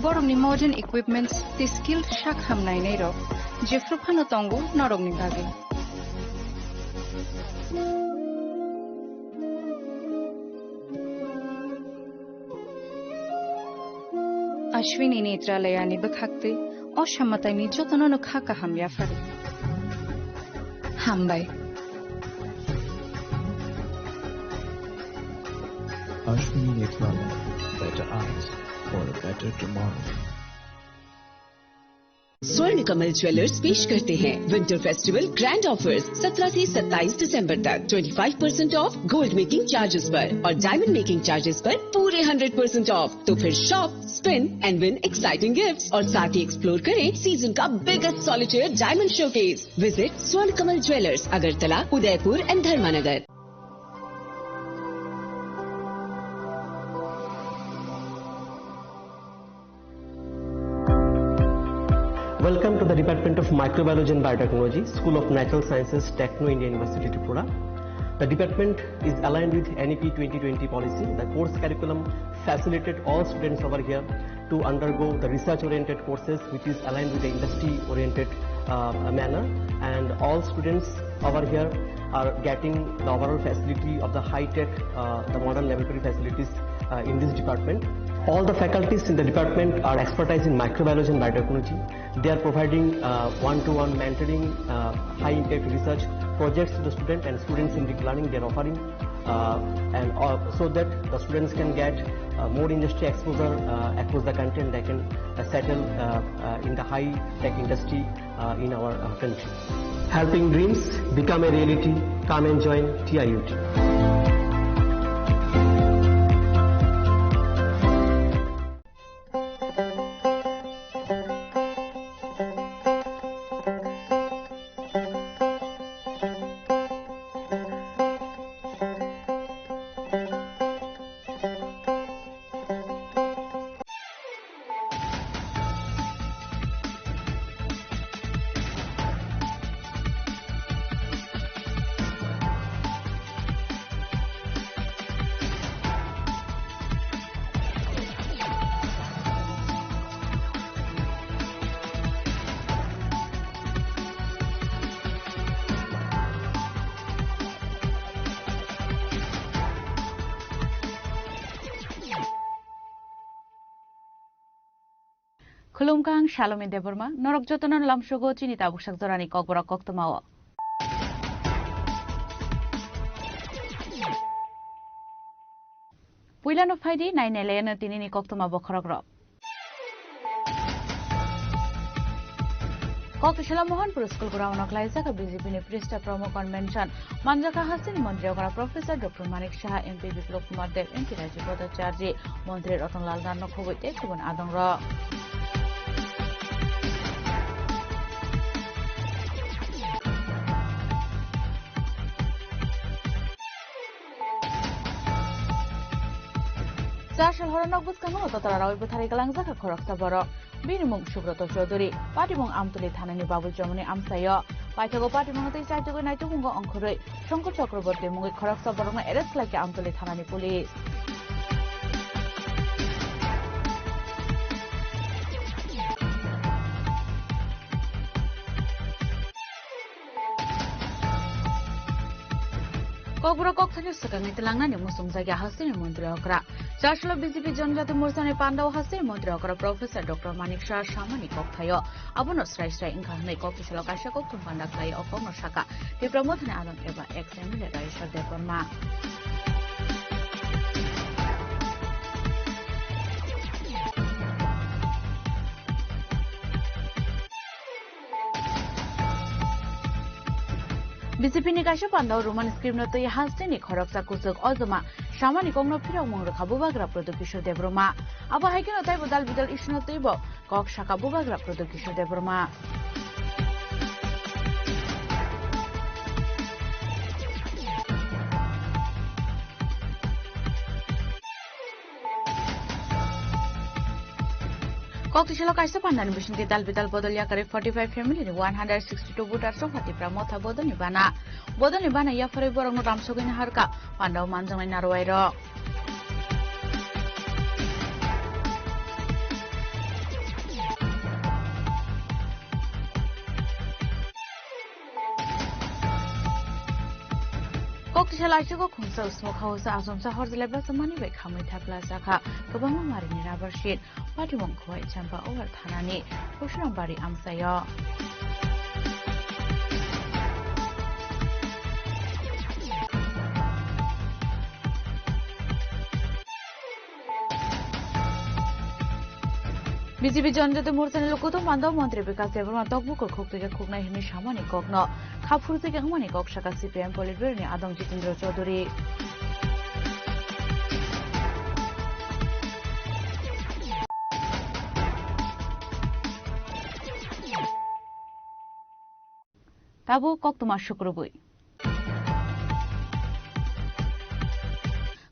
Borokni modern equipments tei skilled sak ham nainairok jephru phano tongo norokni bagwi. Ashwini Netralayani bwkhaktwi o samataini jotono no kha kaham yaphari. Hambai. Ashwini Netralaya, better eyes for a better tomorrow. स्वर्ण कमल ज्वेलर्स पेश करते हैं winter festival grand offers. सत्रह से सत्ताईस दिसंबर तक twenty five percent of gold making charges पर और डायमंड मेकिंग चार्जेस पर पूरे हंड्रेड परसेंट ऑफ। तो फिर shop, spin and win exciting gifts और साथ ही एक्सप्लोर करें सीजन का biggest solitaire diamond showcase. Visit स्वर्ण कमल ज्वेलर्स, अगरतला, उदयपुर एंड धर्मानगर। Welcome to the Department of Microbiology and Biotechnology, School of Natural Sciences, Techno India University, Tripura. The department is aligned with N E P twenty twenty policy. The course curriculum facilitate all students over here to undergo the research-oriented courses, which is aligned with the industry-oriented, uh, manner, and all students over here are getting the overall facility of the high-tech, uh, the modern laboratory facilities, uh, in this department. All the faculties in the department are expertise in microbiology and biotechnology. They are providing, uh, one-to-one mentoring, uh, high-impact research projects to the student and students-centric learning they are offering, uh, and, uh, so that the students can get, uh, more industry exposure, uh, across the country, and they can, uh, settle, uh, uh, in the high-tech industry, uh, in our, uh, country. Helping dreams become a reality. Come and join T I U T. Khulumkha, ang Salomi Debbarma, norok jotono lamsogo chini tabuksak jorani kokborok koktwmao. Puilano phaidi, nainailaino tinini koktwma bokhorokrok. Kokthosalo Mohanpur school ground-o khlaijak B J P ni Pristha Promo Convention. Manjakha hasteni montri okra Professor Doctor Manik Saha, M P Biplab Kumar Deb, M P Rajiv Bhattacharjee, montri Ratan Lal Narno khobwi tei kubun adongrok. Char sal horo nok bwskango dotara rawi bwtharwi galangjak kha khoroksa borok. Bini mung Subroto Chaudhuri, patimung Amtuli thanani Babul Chomoni amsaio. Paithago patimung tei chaitugwi naitumungo ongkhorwi Shankar Chakraborty mungwi khoroksa borokno arrest khlaikha Amtuli thanani police. Kokborok kokthani swkangni tlangnani muchungjakya hasteni montri okra. Char salo B J P Janjati Morchani pandao hasteni montri okra Professor Doctor Manik Saha samani kokthaio. Abono srai srai wngkha hwnwi kokthosalo kaisa kokthum panda khlai o kokno sakha Tipra Mothani adong eba ex M L A Rajeswar Debbarma. B J P ni kaisa pandao Roman script no twi hasteni khoroksa kuchuk ojoma samani kokno phirokmung rwkha Bubagra Pradyot Kishore Debbarma. Abo hai kheno taibo dal bidal issue no twibo kok sakha Bubagra Pradyot Kishore Debbarma. Kokthosalo kaisa pandani bisingtwi dal bidal bodol yakarwi forty five family ni one hundred sixty two voters rok Tipra Motha bodolni bana. Bodolni bana yapharwi borokno ramsogwi naharkha pandao manjaknai narwairok. Kokthosalo aisuk o khungsa usmuk hausa achomsa horjelai bachomani bai khamwi thapla chakha kwbangma marini rubber sheet, patimung khowai champa over thanani Kusrambari amsaio. B J P Janjati Morchani Lukuthum Pandao Montri Bikash Debbarma tokbukur khuktuikhe khuknai hwnwi samani kokno kha phurtuikhe wngmani kok sakha C P I M Politburo ni adong Jitendra Chaudhary. Tabuk koktwma sukrubwi.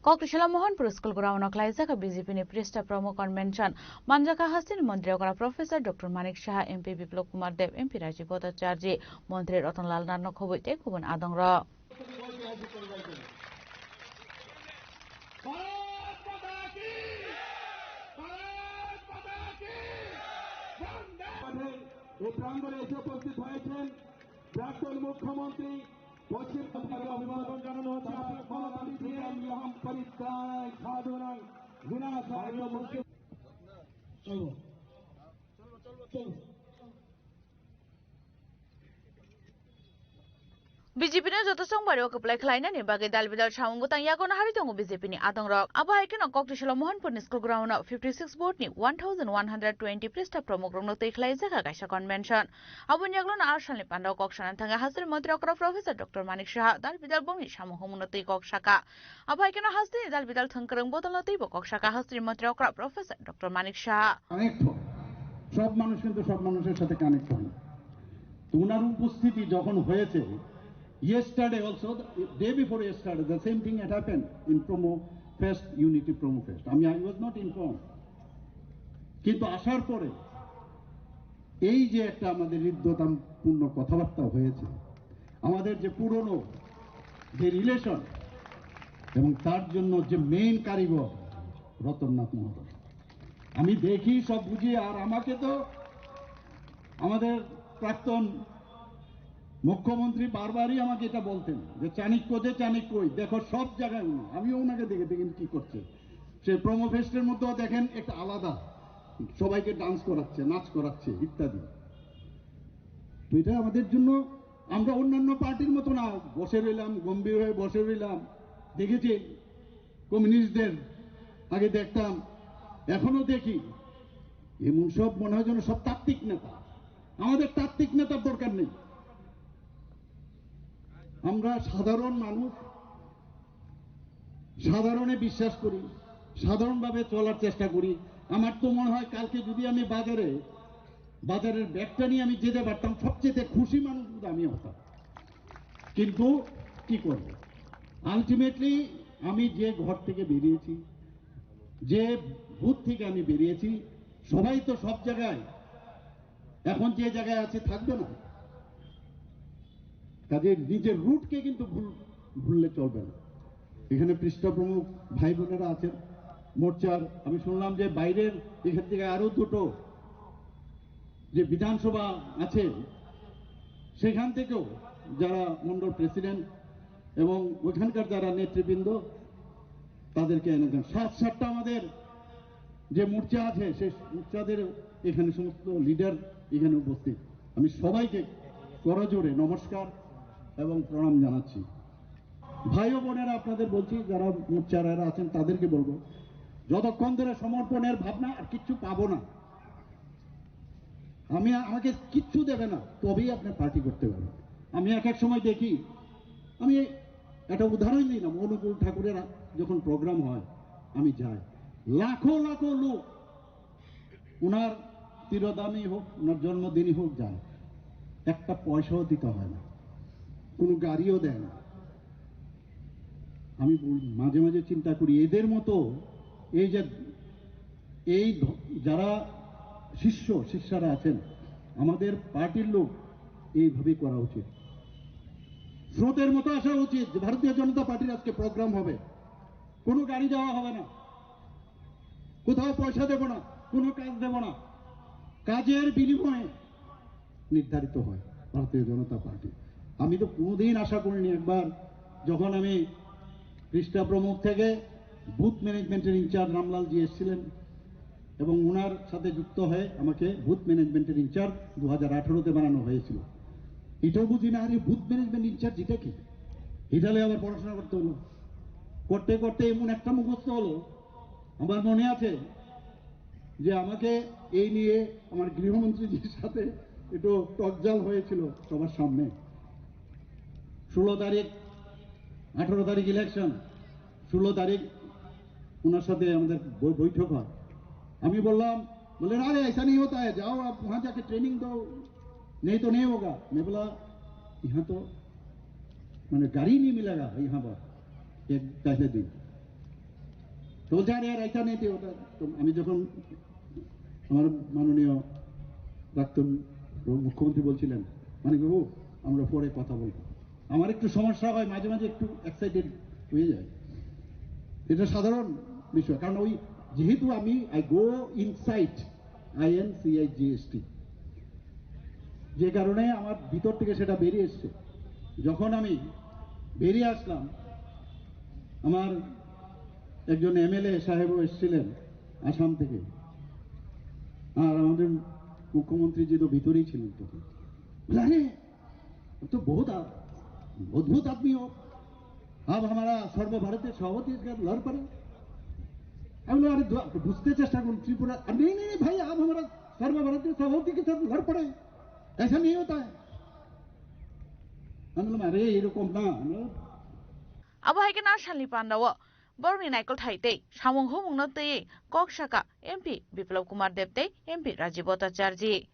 Kokthosalo Mohanpur School ground-o khlaijak B J P ni Pristha Promo Convention. Manjakha hasteni montri okra Professor Doctor Manik Saha, M P Biplab Kumar Deb, M P Rajiv Bhattacharjee, montri Ratan Lal Narno khobwi tei kubun adongrok. এই প্রাঙ্গণে এসে উপস্থিত হয়েছেন প্রাক্তন মুখ্যমন্ত্রী, পশ্চিম বঙ্গের অভিবাদন জানানো হচ্ছে। আপনারা মমতা ব্যানার্জি, নিয়ম পরিত্যাগ সাধুনাং বিনাশায়। চলো, চলো, চলো। B J P no joto chongbari o kwplai khlainani bagwi dal bidal samung bwtang yago naharwi tongo B J P ni adongrok. Abo hai kheno Kokthosalo Mohanpur ni school ground o fifty six board ni one thousand one hundred twenty Pristha Promo rokno twi khlaijak kaisa convention. Aboni yagulo no aa salni panda o kok sana thangwi hasteni montri okra Professor Doctor Manik Saha dal bidal bongni samung humung no twi kok saka. Abo hai kheno hasteni dal bidal thwng kwrwng bodol no twibo kok saka hasteni montri okra Professor Doctor Manik Saha. Connect হয়। সব মানুষ কিন্তু সব মানুষের সাথে কানেক্ট হয় না। তো ওনার উপস্থিতি যখন হয়েছে, yesterday also, day before yesterday, the same thing had happened in Promo Fest, Unity Promo Fest. আমি, I was not informed। কিন্তু আসার পরে এই যে একটা আমাদের হৃদ্যতাপূর্ণ কথাবার্তা হয়েছে, আমাদের যে পুরনো যে রিলেশন এবং তার জন্য যে মেইন কারিগর রতননাথ মহোদয়, আমি দেখি, সব বুঝি। আর আমাকে তো আমাদের প্রাক্তন মুখ্যমন্ত্রী বারবারই আমাকে এটা বলতেন যে, "চাণক্য যে চাণক্যই, দেখো সব জায়গায় উনি।" আমিও ওনাকে দেখে দেখি কি করছে। সে প্রোমো ফেস্টের মধ্যেও দেখেন একটা আলাদা সবাইকে ডান্স করাচ্ছে, নাচ করাচ্ছে ইত্যাদি। তো এটা আমাদের জন্য, আমরা অন্যান্য পার্টির মতো না, বসে রইলাম, গম্ভীর হয়ে বসে রইলাম। দেখেছি কমিউনিস্টদের আগে দেখতাম, এখনো দেখি, এমন সব মনে হয় যেন সব তাত্ত্বিক নেতা। আমাদের তাত্ত্বিক নেতার দরকার নেই। আমরা সাধারণ মানুষ, সাধারণে বিশ্বাস করি, সাধারণভাবে চলার চেষ্টা করি। আমার তো মনে হয় কালকে যদি আমি বাজারে, বাজারের ব্যাগটা নিয়ে আমি যেতে পারতাম, সবচেয়ে খুশি মানুষ কিন্তু আমি হতাম। কিন্তু কি করব, আলটিমেটলি আমি যে ঘর থেকে বেরিয়েছি, যে বুথ থেকে আমি বেরিয়েছি, সবাই তো সব জায়গায় এখন যে জায়গায় আছে থাকবে না। কাজে নিজের রুটকে কিন্তু ভুল, ভুললে চলবে না। এখানে পৃষ্ঠা প্রমুখ ভাই বোনেরা আছেন মোর্চার, আমি শুনলাম যে বাইরের এখান থেকে আরো দুটো যে বিধানসভা আছে, সেখান থেকেও যারা মণ্ডল প্রেসিডেন্ট এবং ওখানকার যারা নেতৃবৃন্দ, তাদেরকে এনে দেন। সাত সাতটা আমাদের যে মোর্চা আছে, সেই মোর্চাদের এখানে সমস্ত লিডার এখানে উপস্থিত। আমি সবাইকে করজোড়ে নমস্কার এবং প্রণাম জানাচ্ছি। ভাই ও বোনেরা, আপনাদের বলছি, যারা মোর্চারা আছেন তাদেরকে বলবো, যতক্ষণ ধরে সমর্পণের ভাবনা আর কিচ্ছু পাবো না, আমি, আমাকে কিচ্ছু দেবে না, তবেই আপনি পার্টি করতে পারবেন। আমি এক এক সময় দেখি, আমি একটা উদাহরণ দিলাম, অনুকূল ঠাকুরের যখন প্রোগ্রাম হয়, আমি যাই, লাখো লাখো লোক, ওনার তিরোধানই হোক, ওনার জন্মদিনই হোক, যায়, একটা পয়সাও দিতে হয় না, কোনো গাড়িও দেয় না। আমি বল-, মাঝে মাঝে চিন্তা করি, এদের মতো এই যে, এই ধ-, যারা শিষ্য শিষ্যারা আছেন, আমাদের পার্টির লোক এইভাবেই করা উচিত। স্রোতের মতো আসা উচিত যে ভারতীয় জনতা পার্টির আজকে প্রোগ্রাম হবে, কোনো গাড়ি দেওয়া হবে না, কোথাও পয়সা দেব না, কোনো কাজ দেব না, কাজের বিনিময়ে নির্ধারিত হয় ভারতীয় জনতা পার্টি। আমি তো কোনোদিন আশা করিনি, একবার যখন আমি পৃষ্ঠা প্রমুখ থেকে বুথ ম্যানেজমেন্টের ইনচার্জ রামলাল জি এসেছিলেন এবং ওনার সাথে যুক্ত হয়ে আমাকে বুথ ম্যানেজমেন্টের ইনচার্জ দু হাজার আঠারোতে বানানো হয়েছিল। এটাও বুঝি না, আরে বুথ ম্যানেজমেন্ট ইনচার্জ এটা কি? ইটালে আবার পড়াশোনা করতে হলো, করতে করতে এমন একটা মুখস্থ হলো। আমার মনে আছে যে আমাকে এই নিয়ে আমার গৃহমন্ত্রীজির সাথে একটু টকঝাল হয়েছিল সবার সামনে। ষোলো তারিখ, আঠারো তারিখ ইলেকশন, ষোলো তারিখ ওনার সাথে আমাদের বৈ-, বৈঠক হয়। আমি বললাম, বলে, "अरे, ऐसा नहीं होता है, जाओ आप वहाँ जाके ट्रेनिंग दो, नहीं तो नहीं होगा।" मैं बोला, "यहाँ तो, मैंने गाड़ी नहीं मिलेगा यहाँ पर एक पहले दिन।" তো বলছে, "আরে, আর এটা নেই, ওটা তো।" আমি যখন আমার মাননীয় প্রাক্তন মুখ্যমন্ত্রী বলছিলেন, "মানে, বাবু, আমরা পরে কথা বলবো।" আমার একটু সমস্যা হয়, মাঝে মাঝে একটু এক্সাইটেড হয়ে যায়, এটা সাধারণ বিষয়। কারণ ওই যেহেতু আমি, I go inside, I N C I G S T, যে কারণে আমার ভিতর থেকে সেটা বেরিয়ে এসছে। যখন আমি বেরিয়ে আসলাম, আমার একজন এমএলএ সাহেবও এসেছিলেন আসাম থেকে, আর আমাদের মুখ্যমন্ত্রী জি তো ভিতরেই ছিলেন তখন। বলে, "আরে, ये तो बहुत आ-, अद्भुत आदमी हो, आप हमारा सर्वभारतीय सभापति का लड़ पड़े।" আমি বললাম, "আরে, দু-, বুঝতে চেষ্টা করুন, ত্রিপুরা।" "আরে, नहीं, नहीं, नहीं भाई, आप हमारा सर्वभारतीय सभापति के साथ लड़ पड़े, ऐसा नहीं होता है।" আমি বললাম, "আরে, এরকম না, আমরা।" Abo hai khe na salni panda o borokni naikolthai tei samung humungno twiwi kok saka M P Biplab Kumar Deb tei M P Rajiv Bhattacharjee.